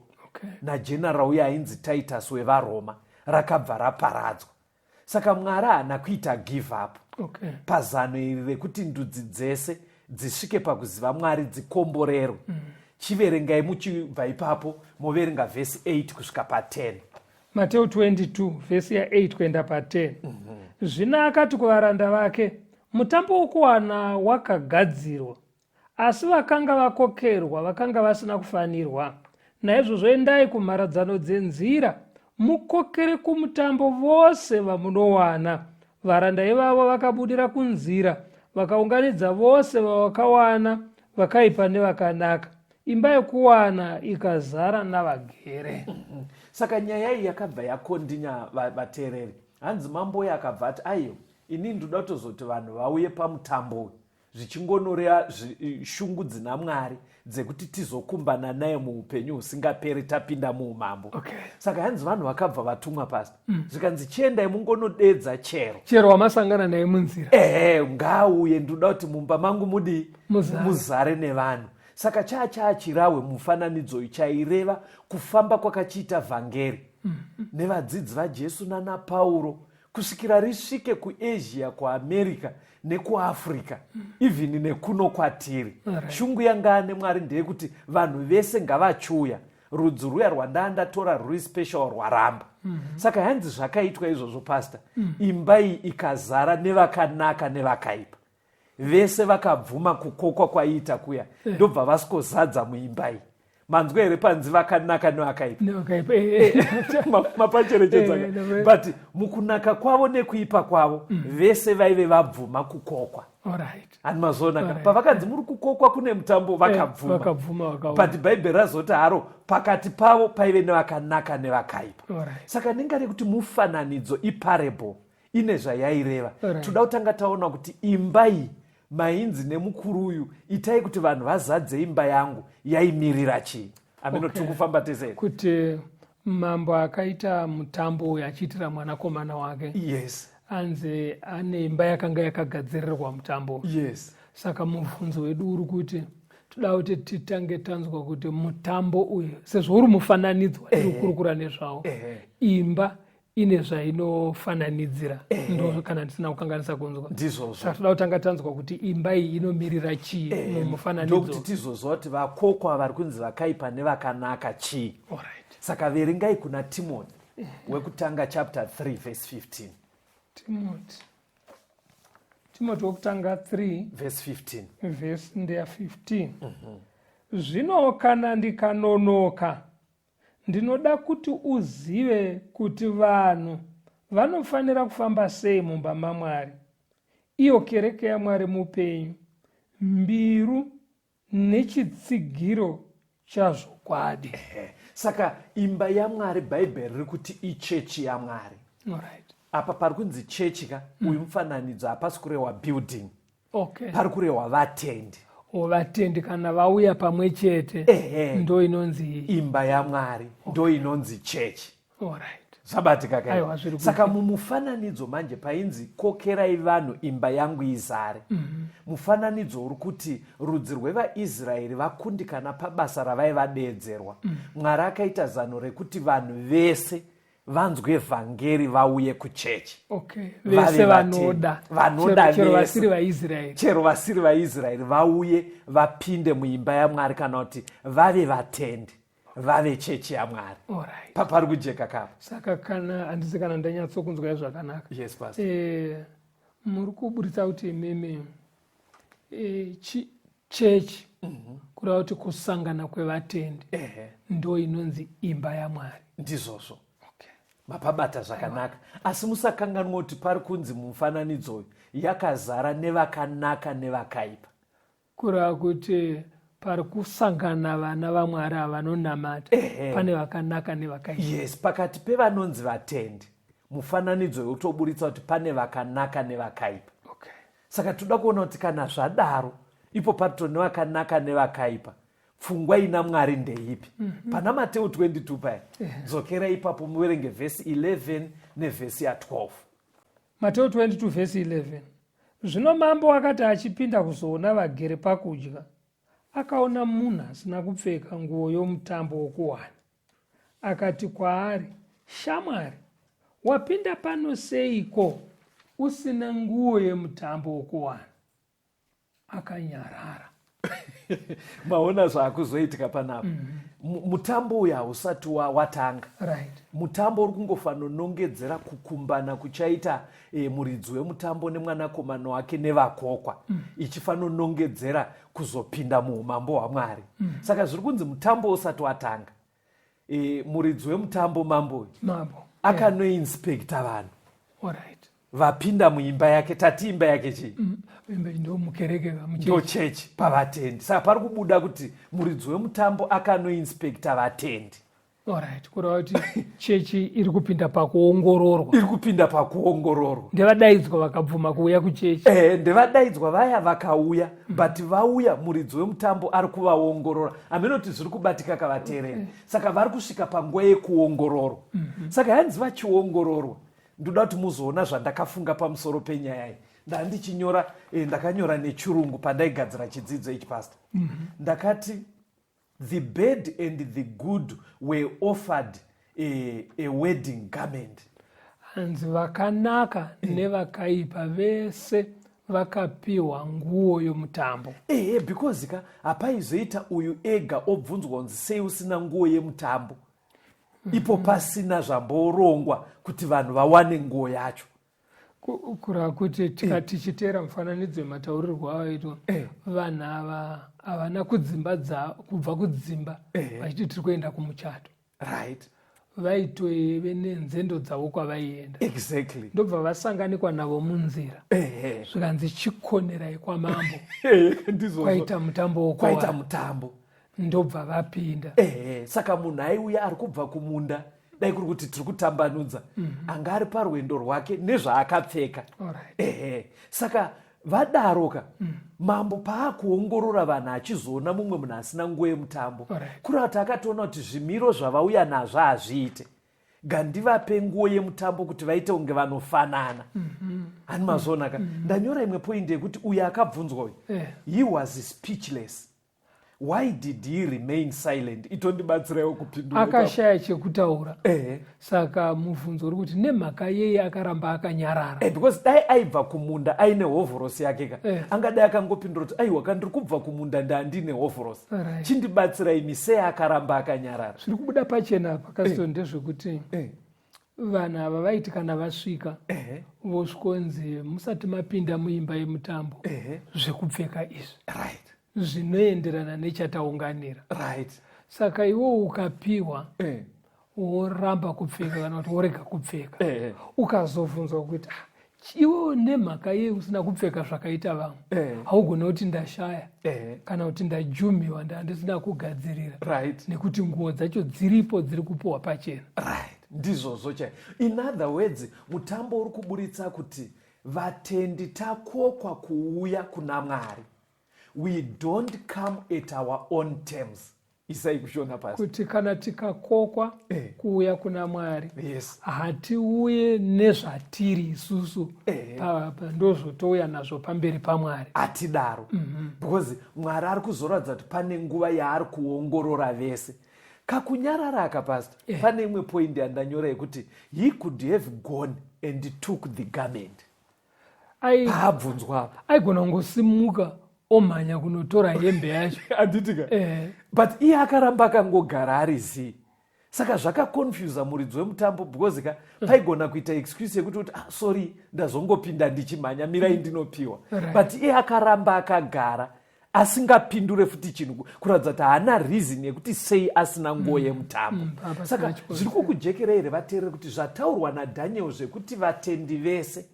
nageneral uye ainzi Titus wevaRoma rakabva raparadzwa. Saka Mwari haana kuita give up pazano iri rekuti ndudzi dzese dzisvike pakuziva Mwari dzikomborerwe. Chiverengai muchibva ipapo moverenga vhesi 8 kusvika pa10. Mateo 22 vhesi ya8 kuenda pa10. Zvino akati kuvaranda vake, mutambo wokuwana wakagadzirwa, asi vakanga vakokerwa vakanga vasina kufanirwa. Naizvozvo endai kumharadzano dzenzira, mukokere kumutambo vose vamunowana. Varanda ivavo vakabudira kunzira, vakaunganidza vose vavakawana, vakaipa nevakanaka. Imba yekuwana ikazara navagere. Saka nyaya iyi yakabva yakondinya vateereri. Hanzi mambo uye akabva ati aiyo, ini ndoda kutozoti vanhu vauye pamutambo uyu zvichingonorea shungu dzina Mwari dzekuti tizokumbana naye muupenyu husingaperi tapinda muumambo. Saka hanzi vanhu vakabva vatumwa pasi. Zvikanzi chiendai mungonodedza chero. Chero wamasangana naye munzira. Ehe, ngaauye ndoda kuti mumba mangu mudii? Muzare nevanhu. Saka chaa chaa chirahwe mufananidzo uyu chaireva kufamba kwakachiita vhangeri nevadzidzi vaJesu nana Pauro kusvikira risvike kuAsia, kuAmerica nekuAfrica, even nekuno kwatiri. Shungu yanga ane Mwari ndeyekuti vanhu vese ngavachiuya. Rudzi rwuya rwandaa ndatora rwuri special rwaramba. Saka hanzi zvakaitwa izvozvo pastor. Imba iyi ikazara nevakanaka nevakaipa. Vese vakabvuma kukokwa kwaiita kuya ndobva vaskozadza muimba iyi. Manzwa here panzi vakanaka nevakaipa? Nevakaipa, Mapacherechedza. But mukunaka kwavo nekuipa kwavo vese vaive vabvuma kukokwa. Hani mazoona ka? Pavakanzi muri kukokwa kune mutambo vakabvuma. Vakabvuma, vakaona. But Bhaibheri razoti haro pakati pavo paive nevakanaka nevakaipa. Saka ndingade kuti mufananidzo iparable ine zvayaireva. Toda kutanga taona kuti imba iyi mainzi nemukuru uyu itai kuti vanhu vazadze imba yangu yaimirira chii. Ameno tiri kufamba tese. Kuti mambo akaita mutambo uyu achiitira mwanakomana wake. Anzi ane imba yakanga yakagadzirirwa mutambo. Saka mubvunzo wedu uri kuti toda kuti titange tanzwa kuti mutambo uyu sezvo uri mufananidzo watiri kukurukura nezvawo, imba ine zvainofananidzira. Ndo kana ndisina kukanganisa kunzwa. Ndizvozvo. Saka toda kutanga tanzwa kuti imba iyi inomirira chii mumufananidzo. Ndokuti tizozwa kuti vakokwa vari kunzi vakaipa nevakanaka chii. Saka verengai kuna Timothy wekutanga chapter 3 verse 15. Timothy. Timothy wekutanga 3 verse 15. Verse ndeya 15. Zvino kana ndikanonoka, ndinoda kuti uzive kuti vanhu vanofanira kufamba sei mumba maMwari, iyo kereke yaMwari mupenyu, mbiru nechitsigiro chazvokwadi. Saka imba yaMwari, Bhaibheri riri kuti ichechi yaMwari. Apa pari kunzi chechi ka, uyu mufananidzo hapasi kurehwa building. Pari kurehwa vatendi. Vatendi kana vauya pamwe chete, ndo inonzi imba yaMwari, ndo inonzi chechi. Zvabatika kai? Aiwa, zviri kuita. Saka mumufananidzo manje painzi kokerai vanhu imba yangu izare. Mufananidzo uri kuti rudzi rwevaIsraeri vakundikana pabasa ravaivadeedzerwa. Mwari akaita zano rekuti vanhu vese vanzwe vhangeri vauye kuchechi. Vave Vese vatendi. vanoda. Vanoda Chero vese. vasiri vaIsraeri. Chero vasiri vaIsraeri vauye vapinde muimba yaMwari kana kuti vave vatendi. Vave chechi yaMwari. Pari kujeka kapa. Saka kana handisi kana ndanyatsokunzwa zvakanaka. Yes, pastor. Muri kuburitsa kuti imimi chechi kureva kuti kusangana kwevatendi ndo inonzi imba yaMwari. Ndizvozvo. Mapabata zvakanaka, asi musakanganwa kuti pari kunzi mumufananidzo uyu yakazara nevakanaka nevakaipa. Kureva kuti pari kusangana vana vaMwari ava vanonamata, pane vakanaka nevakaipa. Yes, pakati pevanonzi vatendi, mufananidzo yotoburitsa kuti pane vakanaka nevakaipa. Saka toda kuona kuti kana zvadaro, ipo parito nevakanaka nevakaipa, pfungwa ina Mwari ndeipi? Pana Mateu 22 paya, dzokera ipapo muverenge vhesi 11 nevhesi ya12. Mateu 22 vhesi 11. Zvino mambo akati achipinda kuzoona vagere pakudya, akaona munhu asina kupfeka nguo yomutambo wokuwana. Akati kwaari, Shamwari, wapinda pano seiko usina nguo yemutambo wokuwana? Akanyarara. Maona zvaakuzoitika panapa? Mutambo uyu hausati watanga. Mutambo uri kungofanonongedzera kukumbana kuchaita muridzi wemutambo nemwanakomana wake nevakokwa, ichifanonongedzera kuzopinda muumambo hwaMwari. Saka zviri kunzi mutambo usati watanga, muridzi wemutambo, mambo uyu, Mambo akanoinspekta vanhu vapinda muimba yake. Tati imba yake chii? Imba ndo mukereke ka, muchechi. Ndo chechi, pavatendi. Saka pari kubuda kuti muridzi wemutambo akanoinspekta vatendi. Alright, kureva kuti chechi iri kupinda pakuongororwa. Iri kupinda pakuongororwa. Ndevadaidzwa vakabvuma kuuya kuchechi. Ndevadaidzwa vaya vakauya, but vauya, muridzi wemutambo ari kuvaongorora. Hameno kuti zviri kubatika kavateereri. Saka vari kusvika panguva yekuongororwa. Saka hanzi vachiongororwa, ndoda kuti muzoona zvandakafunga pamusoro penyaya iyi. Ndandichinyora, ndakanyora nechirungu pandaigadzira chidzidzo ichi, pastor. Ndakati the bad and the good were offered a wedding garment. Hanzi vakanaka nevakaipa vese vakapiwa nguo yomutambo. Ehe, because ka hapaizoita uyu ega obvunzwa kunzi sei usina nguo yemutambo, ipo pasina zvamborongwa kuti vanhu vawane nguo yacho. Kureva kuti tichiteera mufananidzo wemataurirwo awaitwa, vanhu ava havana kudzimba kubva kudzimba vachiti tiri kuenda kumuchato. Vaitove nenzendo dzavo kwavaienda. Ndobva vasanganikwa navo munzira. Zvikanzi chikonerai kwamambo. Ndizvozvo. Kwaita mutambo Kwaita wokuwana. mutambo. Ndobva vapinda. Saka munhu aiuya ari kubva kumunda, dai kuri kuti tiri kutambanudza, anga ari parwendo rwake nezvaakapfeka. Saka vadaroka, mambo paakuongorora vanhu achizoona mumwe munhu asina nguo yemutambo, kureva kuti akatoona kuti zvimiro zvavauya nazvo hazviite, gandivape nguo yemutambo kuti vaite kunge vanofanana. Hani mazoona ka? Ndanyora imwe point yekuti uyu akabvunzwa uyu, he was speechless. Why did he remain silent? Itondibatsiraiwo kupindura ipapo. Akashaya chekutaura. Saka mubvunzo uri kuti nemhaka yei akaramba akanyarara? Because dai aibva kumunda aine hovhorosi yake ka, angadai akangopindura kuti aiwa ka, ndiri kubva kumunda, ndandine hovhorosi, chindibatsirai imi. Sei akaramba akanyarara? Zviri kubuda pachena apa, Caston, ndezvekuti vanhu ava vaiti kana vasvika, vosvikonzi musati mapinda muimba yemutambo, zvekupfeka izvi zvinoenderana nechataunganira. Saka iwo ukapiwa, woramba kupfeka kana kuti worega kupfeka, ukazobvunzwa kuti, "Ah, iwewo nemhaka yei usina kupfeka zvakaita vamwe?" Haugoni kuti ndashaya kana kuti ndajumiwa, ndandisina kugadzirira, nekuti nguo dzacho dziripo, dziri kupiwa pachena. Right, ndizvozvo chai. In other words, mutambo uri kuburitsa kuti vatendi takokwa kuuya kuna Mwari. We don't come at our own terms. Isai kushona pasi. Kuti kana tikakokwa kuuya kuna Mwari, hatiuye nezvatiri isusu. Ndozvotouya nazvo pamberi paMwari. Hatidaro, because Mwari ari kuzoratidza kuti pane nguva yaari kuongorora vese. Kakunyarara aka, pastor, pane imwe point yandanyora yekuti he could have gone and took the garment paabvunzwa apa. Aigona kungosimuka omhanya kunotora hembe yacho. Handitika? But iye akaramba akangogara ari zii. Saka zvakaconfusa muridzi wemutambo, because ka paigona kuita excuse yekuti kuti, ah, sorry, ndazongopinda ndichimhanya, mirai ndinopiwa. But iye akaramba akagara. Asingapindure futi chinhu, kuratidza kuti haana reason yekuti sei asina nguo yemutambo. Hapasina Saka chikonzero. Zviri kukujekerei here, vateereri, kuti zvataurwa naDhaniel zvekuti vatendi vese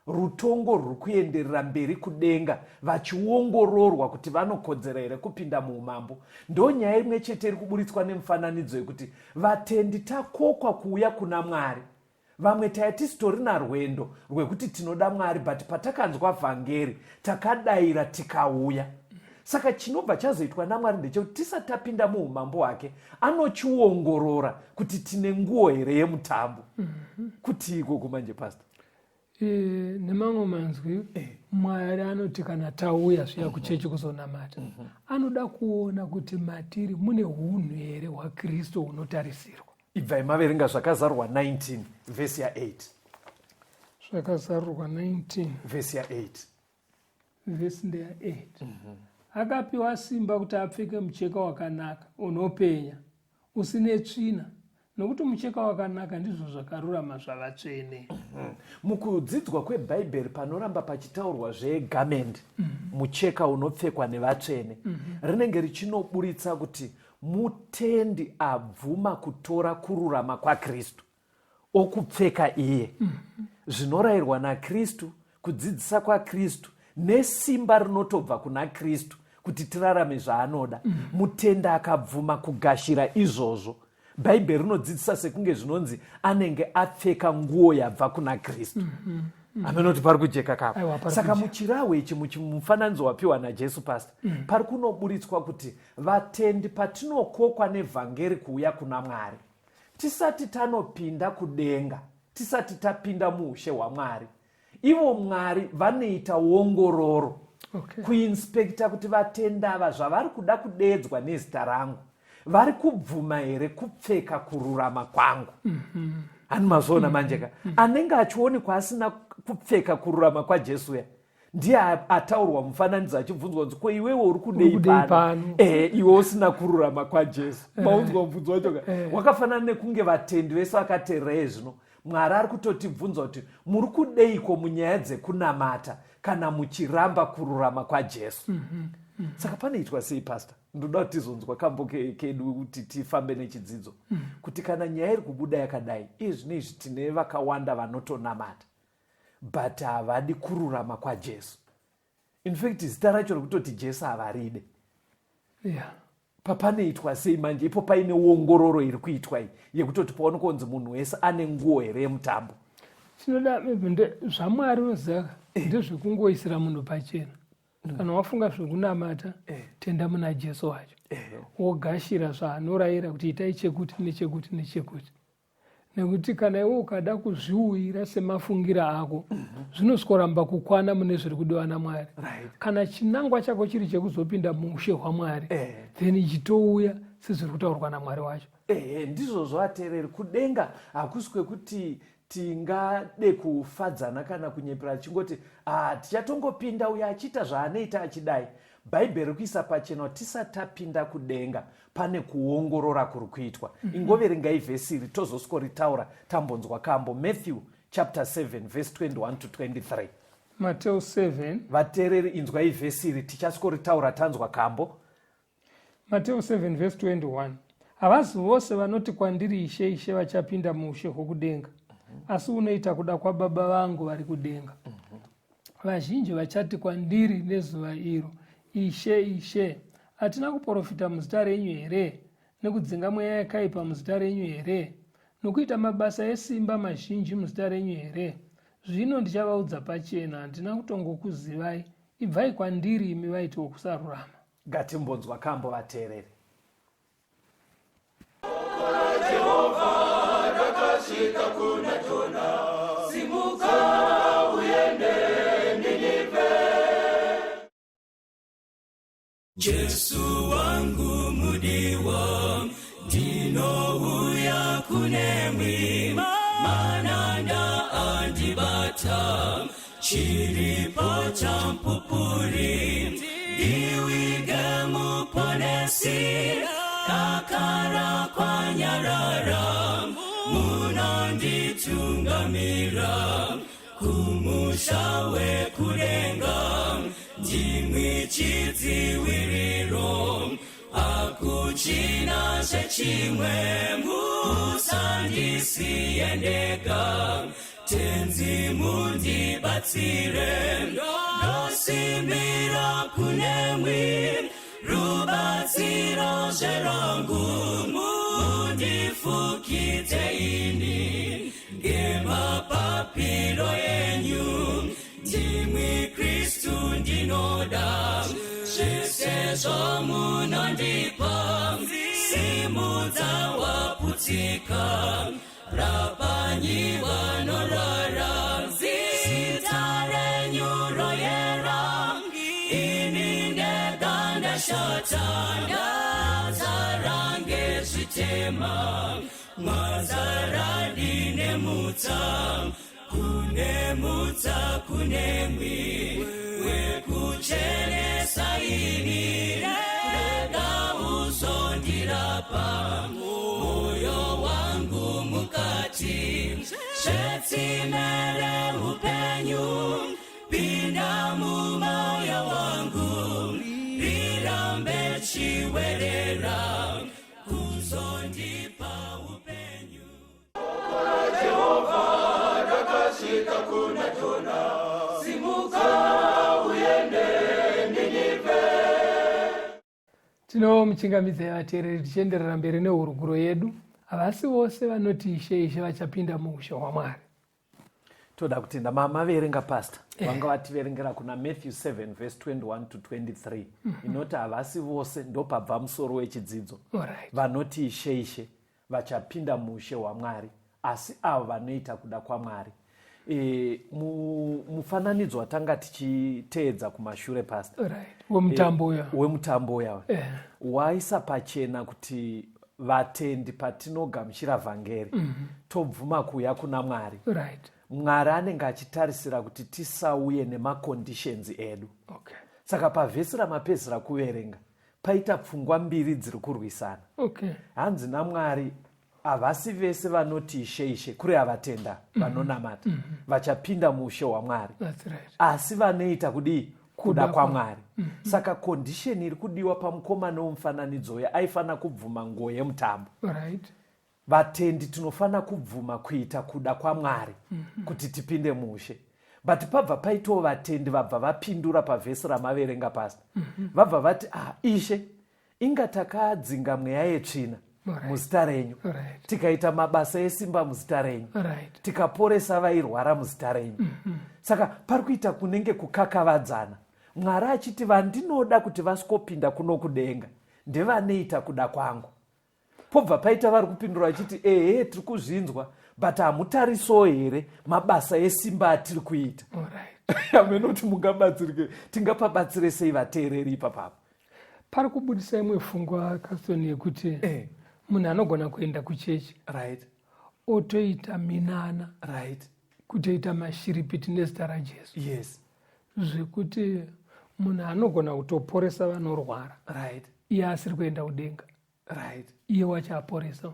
rutongo rwuri kuenderera mberi kudenga vachiongororwa kuti vanokodzera here kupinda muumambo, ndo nyaya imwe chete iri kuburitswa nemufananidzo yekuti vatendi takokwa kuuya kuna Mwari? Vamwe taya tisitorina rwendo rwekuti tinoda Mwari, but patakanzwa vhangeri takadayira, tikauya. Saka chinobva chazoitwa naMwari ndechekuti tisati tapinda muumambo hwake, anochiongorora kuti tine nguo here yemutambo. Kuti ikoko manje, pastor? Nemamwe manzwi, Mwari anoti kana tauya zviya kuchechi kuzonamata, anoda kuona kuti matiri mune unhu here hwaKristu hunotarisirwa. Ibvai maverenga Zvakazarurwa 19 vhesi ya8. Zvakazarurwa 19. Vhesi ya8. Vhesi ndeya8. Akapiwa simba kuti apfeke mucheka wakanaka unopenya, usine tsvina, nokuti mucheka wakanaka ndizvo zvakarurama zvavatsvene. Mukudzidzwa kwebhaibheri panoramba pachitaurwa zvegarment, mucheka unopfekwa nevatsvene, rinenge richinoburitsa kuti mutendi abvuma kutora kururama kwaKristu, okupfeka iye zvinorayirwa naKristu, kudzidzisa kwaKristu nesimba rinotobva kuna Kristu kuti tirarame zvaanoda. Mutendi akabvuma kugashira izvozvo, Bhaibheri rinodzidzisa sekunge zvinonzi anenge apfeka nguo yabva kuna Kristu. Amenoti pari kujeka kapo? Aiwa, pari Saka kujeka. Muchirahwe ichi, mufananidzo wapiwa naJesu, pastor, pari kunoburitswa kuti vatendi patinokokwa nevhangeri kuuya kuna Mwari, tisati tanopinda kudenga, tisati tapinda muushe hwaMwari, ivo Mwari vanoita ongororo kuinspecta kuti vatendava zvavari kuda kudeedzwa nezita rangu vari kubvuma here kupfeka kururama kwangu. Hani mazvoona manje ka? Anenge achionekwa asina kupfeka kururama kwaJesu ya ndiye ataurwa mufananidzo achibvunzwa kunzi, "Ko iwewe uri kudei Uri kudei pano?" pano? Ehe, iwe usina kururama kwaJesu. Maunzwa mubvunzo wacho ka? Wakafanana nekunge vatendi vese vakateerera zvino Mwari ari kutotibvunza kuti muri kudeiko munyaya dzekunamata kana muchiramba kururama kwaJesu? Saka panoitwa sei, pastor? Ndoda kuti tizonzwa kambo kedu kuti tifambe nechidzidzo, kuti kana nyaya iri kubuda yakadai, iye zvino izvi tine vakawanda vanotonamata but havadi kururama kwaJesu. In fact, zita racho rekutoti Jesu havaride. Papanoitwa sei manje ipo paine ongororo iri kuitwa iyi yekutoti paonekwa kunzi munhu wese ane nguo here yemutambo? Chinoda maybe zvaMwari unoziva ndezvekungoisira munhu pachena. Kana wafunga zvekunamata, tenda muna Jesu wacho, wogashira zvaanorayira kuti itai chekuti nechekuti nechekuti, nekuti kana iwe ukada kuzviuyira semafungira ako, zvinosworamba kukwana mune zviri kudiwa naMwari. Kana chinangwa chako chiri chekuzopinda muushe hwaMwari, then chitouya sezviri kutaurwa naMwari wacho. Ehe, ndizvozvo ateereri. Kudenga hakusi kwekuti tingade kufadzana kana kunyepera tichingoti, "Ah, tichatongopinda uyo achiita zvaanoita achidai." Bhaibheri rikuisa pachena kuti tisati tapinda kudenga pane kuongorora kuri kuitwa. Ingoverengai vhesi iri, tozoskoritaura tambonzwa kambo. Matthew chapter 7 verse 21 to 23. Mateo 7. Vateereri, inzwai vhesi iri, tichaskoritaura tanzwa kambo. Mateo 7 verse 21: Havazi vose vanoti kwandiri, 'Ishe, Ishe,' vachapinda muushe hwokudenga, asi unoita kuda kwababa vangu vari kudenga. Vazhinji vachati kwandiri nezuva iro, 'Ishe, Ishe, hatina kuprofita muzita renyu here, nekudzinga mweya yakaipa muzita renyu here, nokuita mabasa esimba mazhinji muzita renyu here?' Zvino ndichavaudza pachena, 'Handina kutongokuzivai, ibvai kwandiri, imi vaiti vokusarurama.'" Ngatimbonzwa kambo, vateereri. Rakasvika kuna Jona, "Simuka uende Ninive." Jesu wangu mudiwa, ndinouya kunemwi, mananda andibata, chiripo chamupupuri, ndiwige Muponesi, dakara kwanyarara, munonditungamira kumusha wekudenga, ndimwi. Chidziviriro hakuchina zvechimwe, musandisiye ndega, Tenzi mundibatsire. Ndosimbira kunemwi, rubatsiro zverangu, mundifukidze ini ngemapapiro enyu. Ndimwi Kristu ndinoda, zvese zvamunondipa. Simudza waputsika, rapanyi vanorwara, zita renyu royera. Ini ndega ndashata, ndazara ngezvitema, mwazara ndine mutsa, kune mutsa kunemwi wekuchenesa ini. Rega uzondirapa mwoyo wangu mukati, zvetsime reupenyu, pinda mumoyo wangu, rirambe chiwerera kuzondipa upenyu. Rakasvika kuna Jona, simuka uende Ninivhe. Tinomuchingamidzai vateereri tichienderera mberi nehurukuro yedu. Havasi vose vanoti Ishe, Ishe vachapinda muushe hwaMwari. Toda kutenda mamaverenga, Pastor. Vanga vativerengera kuna Matthew 7 verse 21 to 23, inoti havasi vose, ndopabva musoro wechidzidzo, vanoti Ishe, Ishe vachapinda muushe hwaMwari, asi avo vanoita kuda kwaMwari. Mufananidzo watanga tichiteedza kumashure, Pastor, Wemutambo uya. Wemutambo uya waisa pachena kuti vatendi patinogamuchira vhangeri, tobvuma kuuya kuna Mwari, Mwari anenge achitarisira kuti tisauye nemaconditions edu. Saka pavhesi ramapedzisira kuverenga paita pfungwa mbiri dziri kurwisana. Hanzi naMwari havasi vese vanoti Ishe, Ishe, kuri avatenda vanonamata, vachapinda muushe hwaMwari, That's right. asi vanoita kudii? Kuda kwaMwari. Saka condition iri kudiwa pamukomana wemufananidzo uyo, aifanira kubvuma nguo yemutambo. Vatendi tinofanira kubvuma kuita kuda kwaMwari kuti tipinde muushe. But pabva paitawo vatendi vabva vapindura pavhesi ramaverenga, Pastor. Vabva vati, "Ah, Ishe, inga takadzinga mweya yetsvina muzita renyu, tikaita mabasa esimba muzita renyu, tikaporesa vairwara muzita renyu." Saka pari kuita kunenge kukakavadzana, Mwari achiti vandinoda kuti vasikopinda kuno kudenga ndevanoita kuda kwangu. Pobva paita vari kupindura vachiti, "Ehe, tiri kuzvinzwa, but hamutarisowo here mabasa esimba atiri kuita?" Amenoti mungabatsirike, tingapabatsire sei vateereri ipapapo? Pari kubudisa imwe pfungwa, Caston, yekuti munhu anogona kuenda kuchechi, otoita minana, kutoita mashiripiti nezita raJesu, zvekuti munhu anogona kutoporesa vanorwara iye asiri kuenda kudenga. Iye wacho aporesa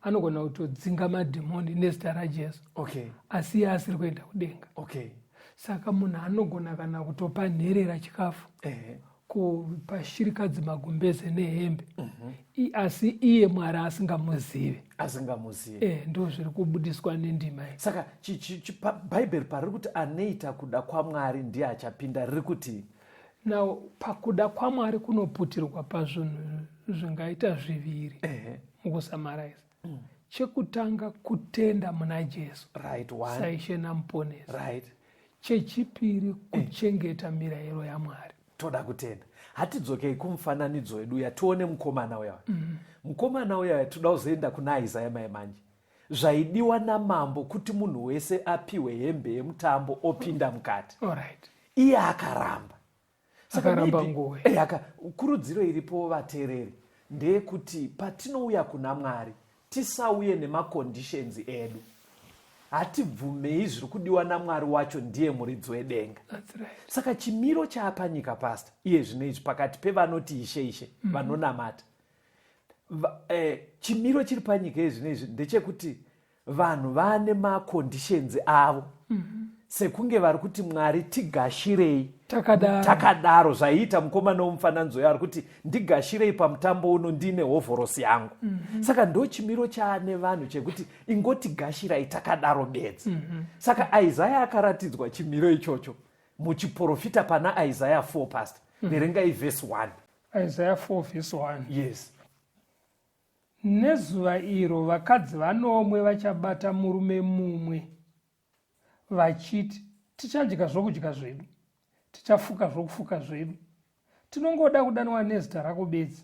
anogona kutodzinga madhimoni nezita raJesu, asi iye asiri kuenda kudenga. Saka munhu anogona kana kutopa nherera chikafu, kupa shirikadzi magumbeze nehembe, asi iye Mwari asingamuzivi. Asingamuzivi. Ndo zviri kubudiswa nendima iyi. Saka Bhaibheri pariri kuti anoita kuda kwaMwari ndiye achapinda, riri kuti Now, pakuda kwaMwari kunoputirwa pazvinhu zvingaita zviviri. Mukusummarize, chekutanga kutenda muna Jesu right one saIshe naMuponesi. Chechipiri kuchengeta mirayiro yaMwari. Toda kutenda. Hatidzokei kumufananidzo wedu uya, tione mukomana uya. Mukomana uya, toda kuzoenda kuna Isaya mai manje. Zvaidiwa namambo kuti munhu wese apiwe hembe yemutambo opinda mukati. Iye akaramba. Saka Akaramba nguo. Kurudziro iripo, vateereri, ndeyekuti patinouya kuna Mwari tisauye nemaconditions edu. Hatibvumei zviri kudiwa naMwari wacho, ndiye muridzi wedenga. That's right. Saka chimiro chaapanyika, Pastor, iye zvino izvi pakati pevanoti Ishe, Ishe, vanonamata, chimiro chiri panyika iye zvino izvi ndechekuti vanhu vane maconditions avo. Sekunge vari kuti, Mwari, tigashirei takadaro. Takadaro zvaiita mukomana womufananidzo uyo ari kuti, Ndigashirei pamutambo uno ndiine hovhorosi yangu. Saka ndo chimiro chaane vanhu chekuti ingotigashirai takadaro bedzi. Saka Isaya akaratidzwa chimiro ichocho muchiprofita pana Isaya 4, pastor. Verengai vhesi 1. Isaya 4 vhesi 1. Yes. Nezuva iro vakadzi vanomwe vachabata murume mumwe vachiti, Tichadya zvokudya zvedu, tichafuka zvokufuka zvedu, tinongoda kudanwa nezita rako bedzi,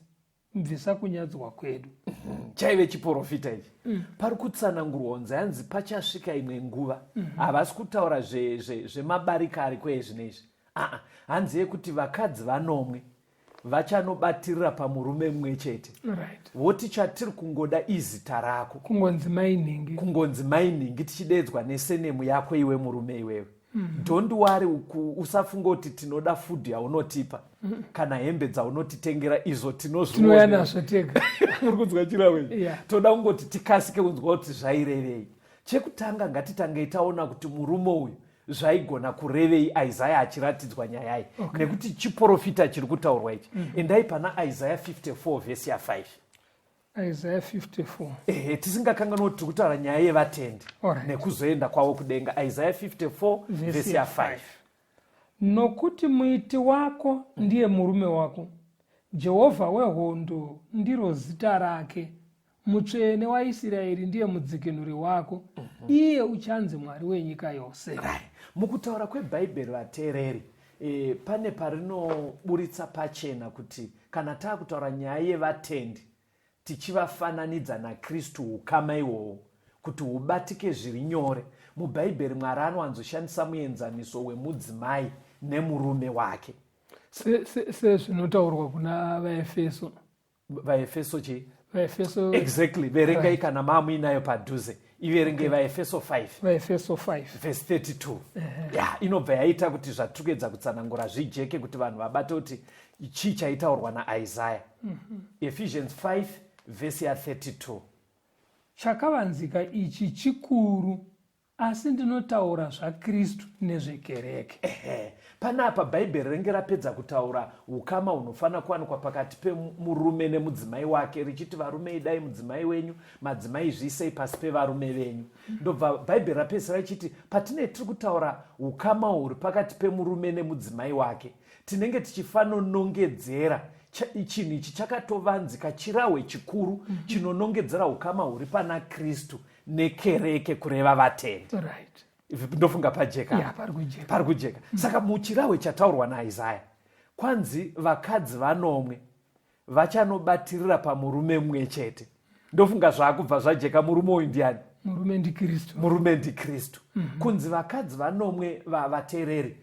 bvisa kunyadzwa kwedu. Chaive chiprofita ichi. Pari kutsanangurwa kunzi hanzi pachasvika imwe nguva. Havasi kutaura zvemabarika ari kwezvino izvi. Aa, hanzi yekuti vakadzi vanomwe vachanobatirira pamurume mumwe chete. Voti chatiri kungoda izita rako. Kungonzi mainhingi. Kungonzi mainhingi tichideedzwa nesenemu yako iwe murume iwewe. Don't worry, usafunga kuti tinoda food yaunotipa kana hembe dzaunotitengera, izvo tinouya tinozviona. Nazvo tega. Muri kunzwa chirawe? Yeah. Toda kungoti tikasike kunzwa kuti zvairevei. Chekutanga, ngatitangei taona kuti murume uyu zvaigona kurevei Isaya achiratidzwa nyaya iyi, nekuti chiprofita chiri kutaurwa ichi. Endai pana Isaya 54 vhesi ya5. Isaya 54. Ehe, tisingakanganwa kuti tiri kutaura nyaya yevatendi nekuzoenda kwavo kudenga. Isaya 54 vhesi ya5. Nokuti muiti wako ndiye murume wako, Jehovha wehondo ndiro zita rake, Mutsvene waIsraeri ndiye mudzikinuri wako, iye uchanzi Mwari wenyika yose. Right. Mukutaura kwebhaibheri, vateereri, pane parinoburitsa pachena kuti kana taakutaura nyaya yevatendi tichivafananidza naKristu, ukama ihwohwo kuti hubatike zviri nyore, mubhaibheri Mwari anowanzoshandisa muenzaniso wemudzimai nemurume wake. Sezvinotaurwa kuna VaEfeso. VaEfeso chii? VaEfeso. Exactly. Verengai kana maamuinayo padhuze, iverengei. VaEfeso 5. VaEfeso 5. Vhesi 32 ya inobva yaita kuti zvatiri kuedza kutsanangura zvijeke, kuti vanhu vabate kuti chii chaitaurwa naIsaya. Ephesians 5 vhesi ya32. Chakavanzika ichi chikuru, asi ndinotaura zvaKristu nezvekereke. Ehe, panapa bhaibheri ringe rapedza kutaura ukama hunofanira kuwanikwa pakati pemurume nemudzimai wake, richiti varume idai mudzimai wenyu, madzimai zviisei pasi pevarume venyu. Ndobva bhaibheri rapedzisira richiti patinee tiri kutaura ukama huri pakati pemurume nemudzimai wake, tinenge tichifanonongedzera chinhu ichi chakatovanzika, chirahwe chikuru chinonongedzera ukama huri pana Kristu nekereke, kureva vatendi. Ndofunga pajeka. Ya, pari kujeka. Pari kujeka. Saka muchirahwe chataurwa naIsaya kwanzi vakadzi vanomwe vachanobatirira pamurume mumwe chete. Ndofunga zvaakubva zvajeka, murume uyu ndiani? Murume ndiKristu. Murume ndiKristu. Kunzi vakadzi vanomwe, vateereri,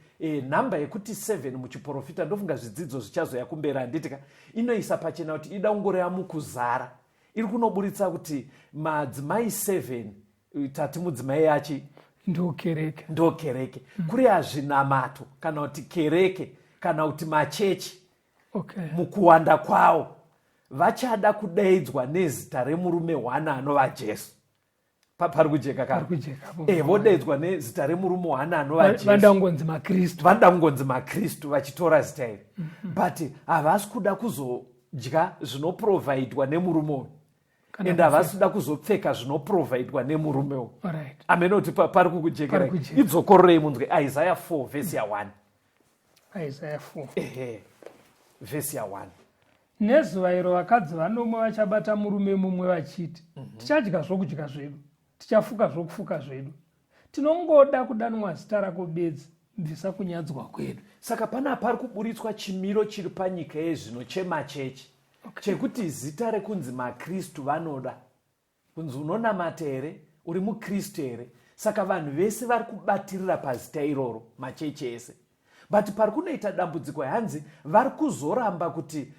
nhamba yekuti 7 muchiprofita, ndofunga zvidzidzo zvichazoya kumberi, handitika, inoisa pachena kuti ida kungoreva mukuzara. Iri kunoburitsa kuti madzimai 7, tati mudzimai yachi Ndo kereke. Ndo kereke. Kureva zvinamato kana kuti kereke kana kuti machechi mukuwanda kwawo vachada kudaidzwa nezita remurume hwana anova Jesu. Pari kujeka? Pari kujeka. Vodaidzwa nezita remurume hwana anova Jesu. Vanoda kungonzi maKristu. Vanoda kungonzi maKristu vachitora zita iri, but havasi kuda kuzodya zvinoprovhaidwa nemurume uyu Kana ende havasi kuda kuzopfeka zvinoprovhaidwa nemurume uyu. Amene kuti pari kukujekerai. Pari kujeka. Idzokororei munzwe Isaya 4 vhesi ya1. Isaya 4. Ehe, vhesi ya1. Nezuva iro vakadzi vanomwe vachabata murume mumwe vachiti, Tichadya zvokudya zvedu, tichafuka zvokufuka zvedu, tinongoda kudanwa zita rako bedzi, bvisa kunyadzwa kwedu. Saka panapa pari kuburitswa chimiro chiri panyika yezvino chemachechi chekuti zita rekunzi maKristu vanoda kunzi unonamata here, uri muKristu here. Saka vanhu vese vari kubatirira pazita iroro, machechi ese. But pari kunoita dambudziko, hanzi vari kuzoramba kuti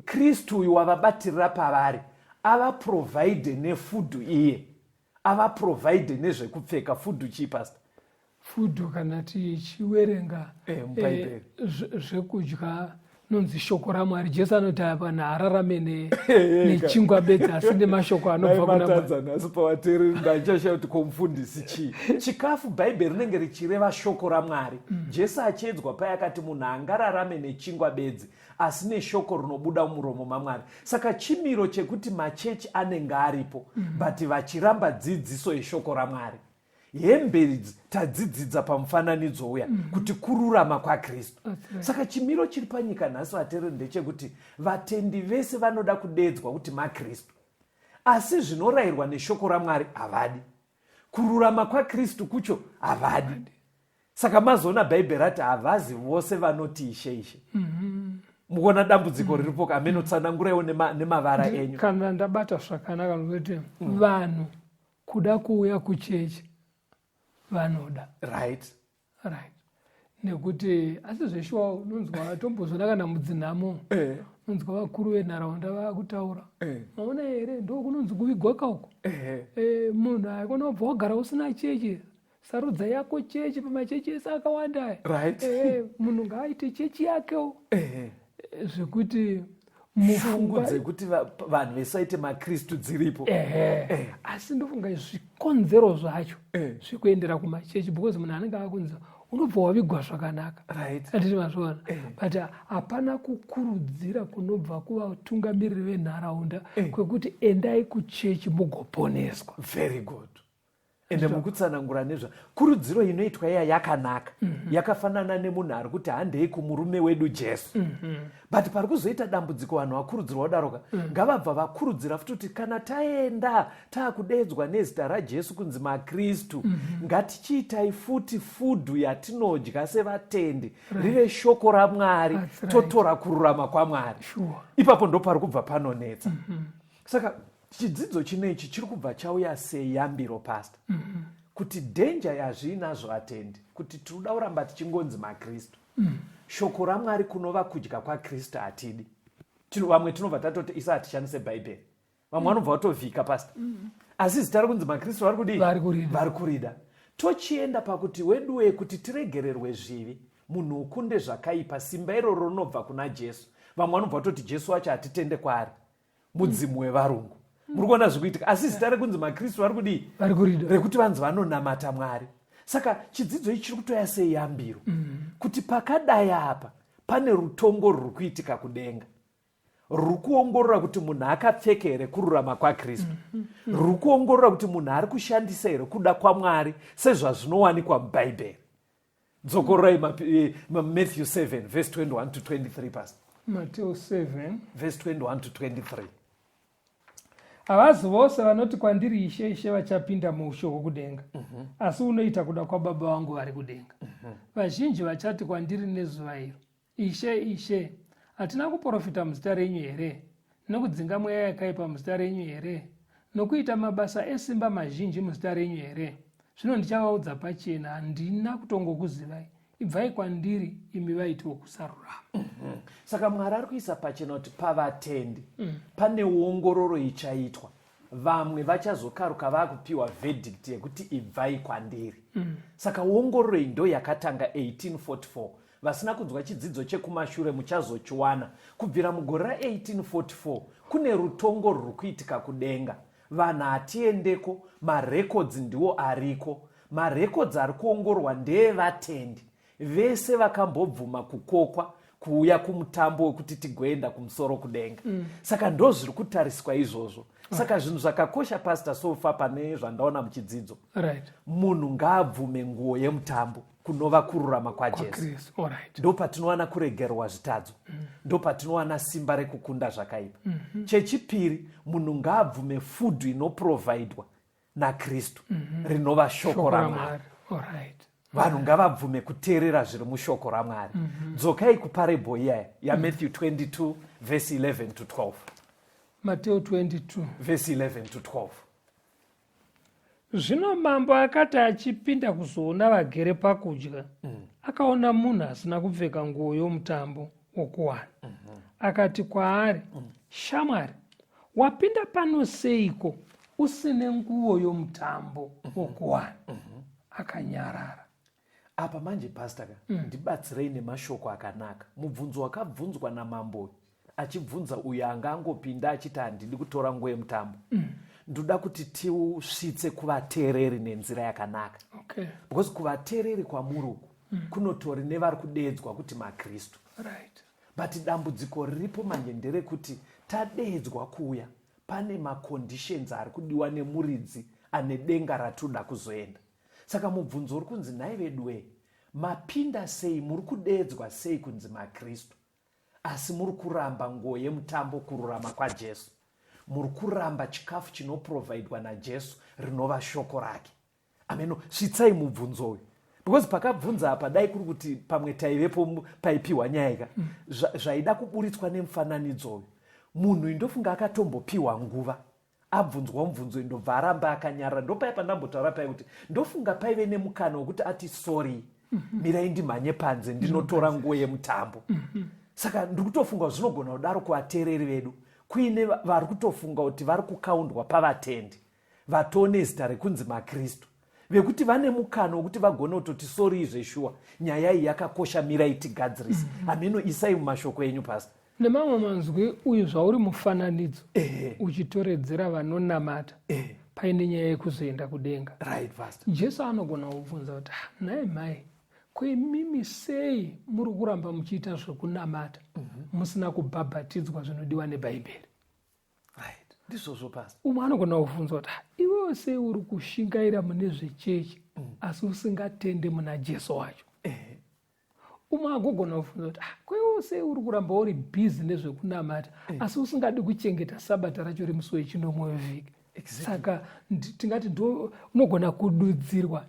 Kristu uyu wavabatirira pavari avaprovhaidhe nefood, iye avaprovhaidhe nezvekupfeka. Food chii, pastor? Food, kana tichiwerenga Mubhaibheri. Zvekudya. Nonzi shoko raMwari. Jesu anoti apa haararame nechingwa bedzi, asi nemashoko anobva kuna Matadza nhasi pavateereri, ndachashaya kuti komufundisi chii chikafu. Bhaibheri rinenge richireva shoko raMwari. Jesu achiedzwa paya akati munhu angararame nechingwa bedzi, asi neshoko rinobuda mumuromo maMwari. Saka chimiro chekuti machechi anenge aripo, but vachiramba dzidziso yeshoko raMwari. Hembe idzi tadzidzidza pamufananidzo uya kuti kururama kwaKristu. Saka chimiro chiri panyika nhasi, vateereri, ndechekuti vatendi vese vanoda kudedzwa kuti maKristu, asi zvinorayirwa neshoko raMwari havadi, kururama kwaKristu kucho havadi. Saka mazoona Bhaibheri rati havazi vose vanoti, "Ishe, Ishe." Mukuona dambudziko riripo? Ameno, tsananguraiwo nemavara enyu. Kana ndabata zvakanaka, nokuti vanhu kuda kuuya kuchechi vanoda. Right, nekuti asi zveshuwa unonzwa, tombozvona kana mudzinhamo, unonzwa vakuru venharaunda vakutaura, "Maona here, ndo kunonzi kuvigwa kauko." "Munhu aikona kubva wagara usina chechi. Sarudza yako chechi pamachechi ese akawanda aya." "Munhu ngaaite chechi yakewo." Zvekuti Shungu dzekuti vanhu vesaite maKristu dziripo. Ehe. Asi ndofunga zvikonzero zvacho zvekuendera kumachechi, because munhu anenge akunzi unobva wavigwa zvakanaka. Atiti mazviona? But hapana kukurudzira kunobva kuvatungamiriri venharaunda kwekuti endai kuchechi mugoponeswa. Very good. Ende mukutsanangura nezva kurudziro inoitwa iya yakanaka, yakafanana nemunhu ari kuti handei kumurume wedu Jesu. But pari kuzoita dambudziko, vanhu vakurudzirwa kudaroka, ngavabva vakurudzira futi kuti kana taenda taakudedzwa nezita raJesu kunzi maKristu, ngatichiitai futi food yatinodya sevatendi rive shoko raMwari, totora kururama kwaMwari. Ipapo ndo pari kubva panonetsa. Saka chidzidzo chinechi chiri kubva chauya seyambiro, pastor, kuti dhenja yazviinazvo vatendi kuti tinoda kuramba tichingonzi maKristu, shoko raMwari kunova kudya kwaKristu hatidi. Vamwe tinobva tatoti isa hatishandise Bhaibheri, vamwe vanobva vatovhika, pastor, asi zita rekunzi maKristu vari kudii? Vari kurida. Vari kurida. Tochienda pakuti weduwe, kuti tiregererwe zvivi, munhu ukunde zvakaipa, simba iroro rinobva kuna Jesu. Vamwe vanobva vatoti Jesu wacho hatitende kwaari, mudzimu wevarungu. Muri kuona zvikuitika? Asi zita rekunzi maKristu vari kudii? Vari kurida. Rekuti vanzi vanonamata Mwari. Saka chidzidzo ichi chiri kutoya seyambiro kuti pakadai apa pane rutongo ruri kuitika kudenga, ruri kuongorora kuti munhu akapfeka here kururama kwaKristu, ruri kuongorora kuti munhu ari kushandisa here kuda kwaMwari sezvazvinowanikwa muBhaibheri. Dzokororai Matthew 7 verse 21 to 23, pastor. Mateo 7 verse 21 to 23. Havazi vose vanoti kwandiri, "Ishe, Ishe," vachapinda muushe hwokudenga, asi unoita kuda kwababa vangu vari kudenga. Vazhinji vachati kwandiri nezuva iro, "Ishe, Ishe, hatina kuprofita muzita renyu here, nokudzinga mweya yakaipa muzita renyu here, nokuita mabasa esimba mazhinji muzita renyu here?" Zvino ndichavaudza pachena, "Handina kutongokuzivai. Ibvai kwandiri, imi vaiti vokusarurama." Saka Mwari ari kuisa pachena kuti pavatendi pane ongororo ichaitwa. Vamwe vachazokaruka vakupiwa verdict yekuti ibvai kwandiri. Saka ongororo iyi ndo yakatanga 1844. Vasina kunzwa chidzidzo chekumashure muchazochiwana. Kubvira mugore ra1844 kune rutongo rwuri kuitika kudenga. Vanhu hatiendeko, marekodzi ndiwo ariko. Marekodzi ari kuongororwa ndeevatendi vese vakambobvuma kukokwa kuuya kumutambo wekuti tigoenda kumusoro kudenga. Saka ndo zviri kutariswa izvozvo. Saka zvinhu zvakakosha, pastor, so far pane zvandaona muchidzidzo, munhu ngaabvume nguo yemutambo kunova kururama kwaJesu. KwaKristu. Ndo patinowana kuregerwa zvitadzo, ndo patinowana simba rekukunda zvakaipa. Chechipiri, munhu ngaabvume food inoprovhaidwa naKristu, rinova shoko raMwari. Vanhu ngavabvume kuteerera zviri mushoko raMwari. Dzokai kuparable iyaya yaMatthew 22 verse 11 to 12. Mateo 22 verse 11 to 12. Zvino mambo akati achipinda kuzoona vagere pakudya, akaona munhu asina kupfeka nguo yomutambo wokuwana. Akati kwaari, "Shamwari, wapinda pano seiko usine nguo yomutambo wokuwana?" Akanyarara. Apa manje pastor ka, ndibatsirei nemashoko akanaka. Mubvunzo wakabvunzwa namambo achibvunza uyo anga angopinda achiti handidi kutora nguva yemutambo. Ndoda kuti tiusvitse kuvateereri nenzira yakanaka. Okay. Because kuvateereri kwamuri uku kunotori nevari kudeedzwa kuti maKristu. Right. But dambudziko riripo manje nderekuti tadeedzwa kuuya pane maconditions ari kudiwa nemuridzi ane denga ratoda kuzoenda. Saka mubvunzo uri kunzi nhai veduwee, mapinda sei, muri kudeedzwa sei kunzi maKristu asi muri kuramba nguo yemutambo kururama kwaJesu? Muri kuramba chikafu chinoprovidwa naJesu rinova shoko rake. Ameno, svitsai mubvunzo uyu. Because pakabvunza apa dai kuri kuti pamwe taivepo paipiwa nyaya ka, zvaida kuburitswa nemufananidzo uyu. Munhu uyu ndofunga akatombopiwa nguva abvunzwa mubvunzo uyu ndobva aramba akanyarara. Ndopaya pandambotaura paya kuti ndofunga paive nemukana wekuti ati sorry, mirai ndimhanye panze ndinotora nguo yemutambo. Saka ndiri kutofunga kuti zvinogona kudaro kuvateereri vedu, kuine vari kutofunga kuti vari kukaundwa pavatendi vatone zita rekunzi maKristu, vekuti vane mukana wekuti vagone kutoti sorry zveshuwa, nyaya iyi yakakosha, mirai tigadzirise. Hameno, isai mumashoko enyu pastor. Nemamwe manzwi, uyu zvauri mufananidzo uchitoredzera vanonamata paine nyaya yekuzoenda kudenga. Right, pastor. Jesu anogona kubvunza kuti, nhai mai, ko imimi sei muri kuramba muchiita zvekunamata musina kubhabhatidzwa zvinodiwa neBhaibheri? Right. Ndizvozvo pastor. Umwe anogona kubvunza kuti, iwewe sei uri kushingaira mune zvechechi asi usingatende muna Jesu wacho? Umwe agogona kubvunza kuti, ko iwewe sei uri kuramba uri busy nezvekunamata asi usingadi kuchengeta sabata racho remusi wechinomwe wevhiki? Saka tingati ndo unogona kududzirwa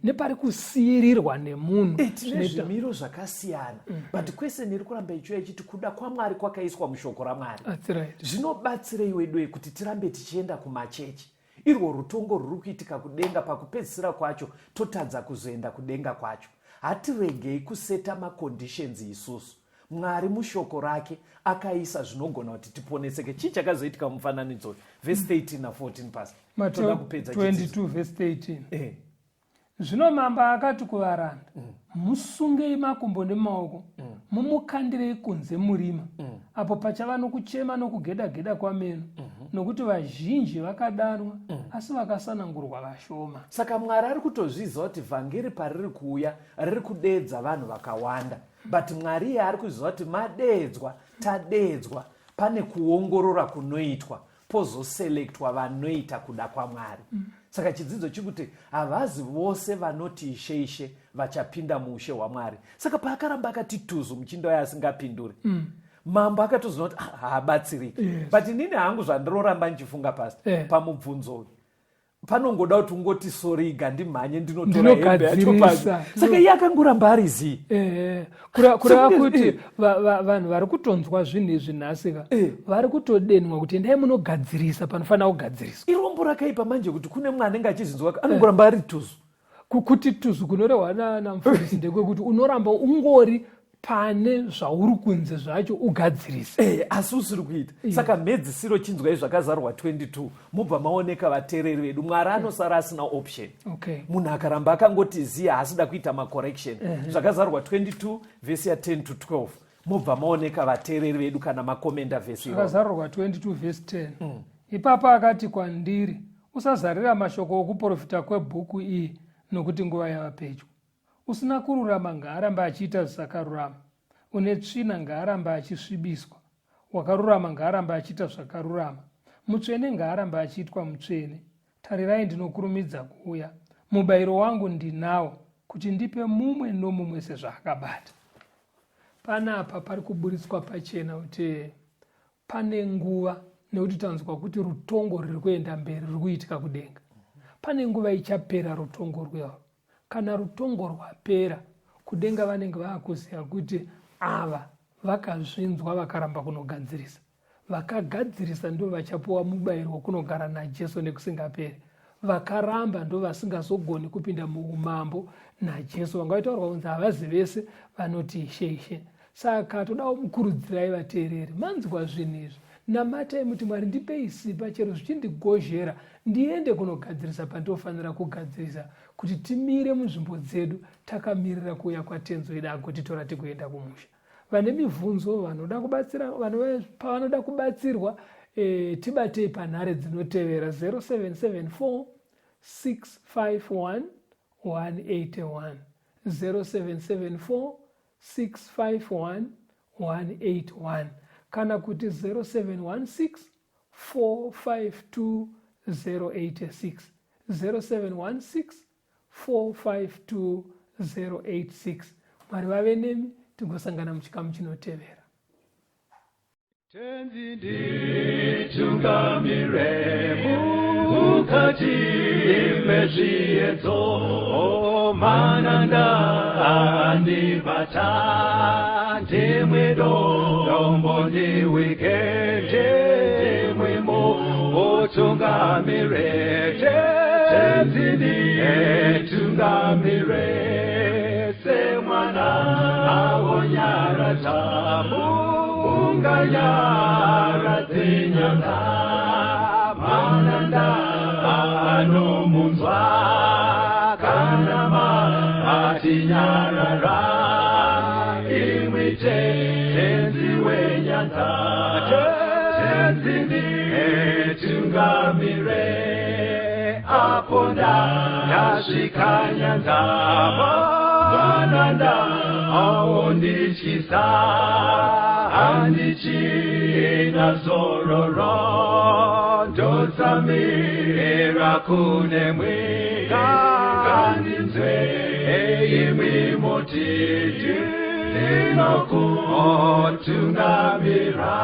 nepari kusiyirirwa nemunhu. Tine zvimiro zvakasiyana, but kwese niri kuramba ichiuya ichiti kuda kwaMwari kwakaiswa mushoko raMwari. That's right. Zvinobatsirei weduwe kuti tirambe tichienda kumachechi? Irwo rutongo rwuri kuitika kudenga, pakupedzisira kwacho totadza kuzoenda kudenga kwacho. Hatiregei kuseta maconditions isusu. Mwari mushoko rake akaisa zvinogona kuti tiponeseke. Chii chakazoitika mumufananidzo uyu? Verse 13 na 14 pastor. Mateo Toda kupedza chidzidzo. 22 verse 13. Zvino mambo akati kuvaranda, musungei makumbo nemaoko, mumukandirei kunze murima, apo pachava nokuchema nokugeda-geda kwameno, nokuti vazhinji vakadanwa, asi vakasanangurwa vashoma. Saka Mwari ari kutozviziva kuti vhangeri pariri kuuya riri kudeedza vanhu vakawanda, but Mwari iye ari kuziva kuti madeedzwa, tadeedzwa, pane kuongorora kunoitwa, pozoselectwa vanoita kuda kwaMwari. Saka chidzidzo chiri kuti havazi vose vanoti Ishe, Ishe vachapinda muushe hwaMwari. Saka paakaramba akati tuzu muchinda uya asingapinduri, mambo akatoziva kuti haabatsiriki. But inini hangu zvandinoramba ndichifunga pastor, pamubvunzo uyu panongoda kuti ungoti sorry gandimhanye ndinotora hembe yacho pasi. Saka iye akangoramba ari zii. Kureva kuti vanhu vari kutonzwa zvinhu izvi nhasi ka, vari kutodenwa kuti endai munogadzirisa panofanira kugadziriswa. Irombo rakaipa manje kuti kune mwana anenge achizvinzwa anongoramba ari tuzu. Kuti tuzu kunorehwa namufundisi ndekwekuti unoramba ungori pane zvauri kunze zvacho ugadzirise. Asi usiri kuita. Saka mhedzisiro chinzwai zvakazarurwa 22 mobva maoneka vateereri vedu. Mwari anosara asina option. Munhu akaramba akangoti ziya haasida kuita macorrection. Zvakazarurwa 22 vhesi ya 10 to 12 mobva maoneka vateereri vedu kana makomenda vhesi iroro. Zvakazarurwa 22 vhesi 10. Ipapo akati kwandiri, usazarira mashoko okuprofita kwebhuku iyi, nokuti nguva yava pedyo. Usina kururama ngaarambe achiita zvisakarurama, une tsvina ngaarambe achisvibiswa, wakarurama ngaarambe achiita zvakarurama, mutsvene ngaarambe achiitwa mutsvene. Tarirai, ndinokurumidza kuuya, mubayiro wangu ndinawo, kuti ndipe mumwe nomumwe sezvaakabata. Panapa pari kuburitswa pachena kuti pane nguva, nekuti tanzwa kuti rutongo ruri kuenda mberi, ruri kuitika kudenga. Pane nguva ichapera rutongo rwehwo. Kana rutongo rwapera, kudenga vanenge vakuziva kuti ava vakazvinzwa vakaramba kunogadzirisa. Vakagadzirisa ndo vachapuwa mubayiro wekunogara naJesu nekusingaperi. Vakaramba ndo vasingazogoni kupinda muumambo naJesu. Vanga vaitaurwa kunzi havazi vese vanoti Ishe, Ishe. Saka toda kumukurudzirai vateereri, manzwa zvinhu izvi. Namatai muti Mwari ndipei simba chero zvichindigozhera ndiende kunogadzirisa pandinofanira kugadzirisa kuti timire munzvimbo dzedu takamirira kuuya kwaTenzi wedu agotitora tigoenda kumusha. Vane mibvunzo vanoda kubatsira pavanoda kubatsirwa e, tibatei panhare dzinotevera 0774 651 181 0774 651 181 kana kuti 0716 452 086 0716 452 086. Mwari vave nemi, tigosangana muchikamu chinotevera. Tenzi nditungamire mukati mezviedzo, mananda andibata, ndimwe dombo ndiwike, ndimwe mutungamire. Tenzi nditungamire semwana awonyaradza unganyaradze nyanga, mananda anomunzwa kana matinyarara, imwi Tenzi wenyanza. Tenzi nditungamire apo ndasvika nyanza, mananda aondityisa, handichina zororo, ndotsamira kune mwe, ngandinzwe imwi muti ndinokutungamira.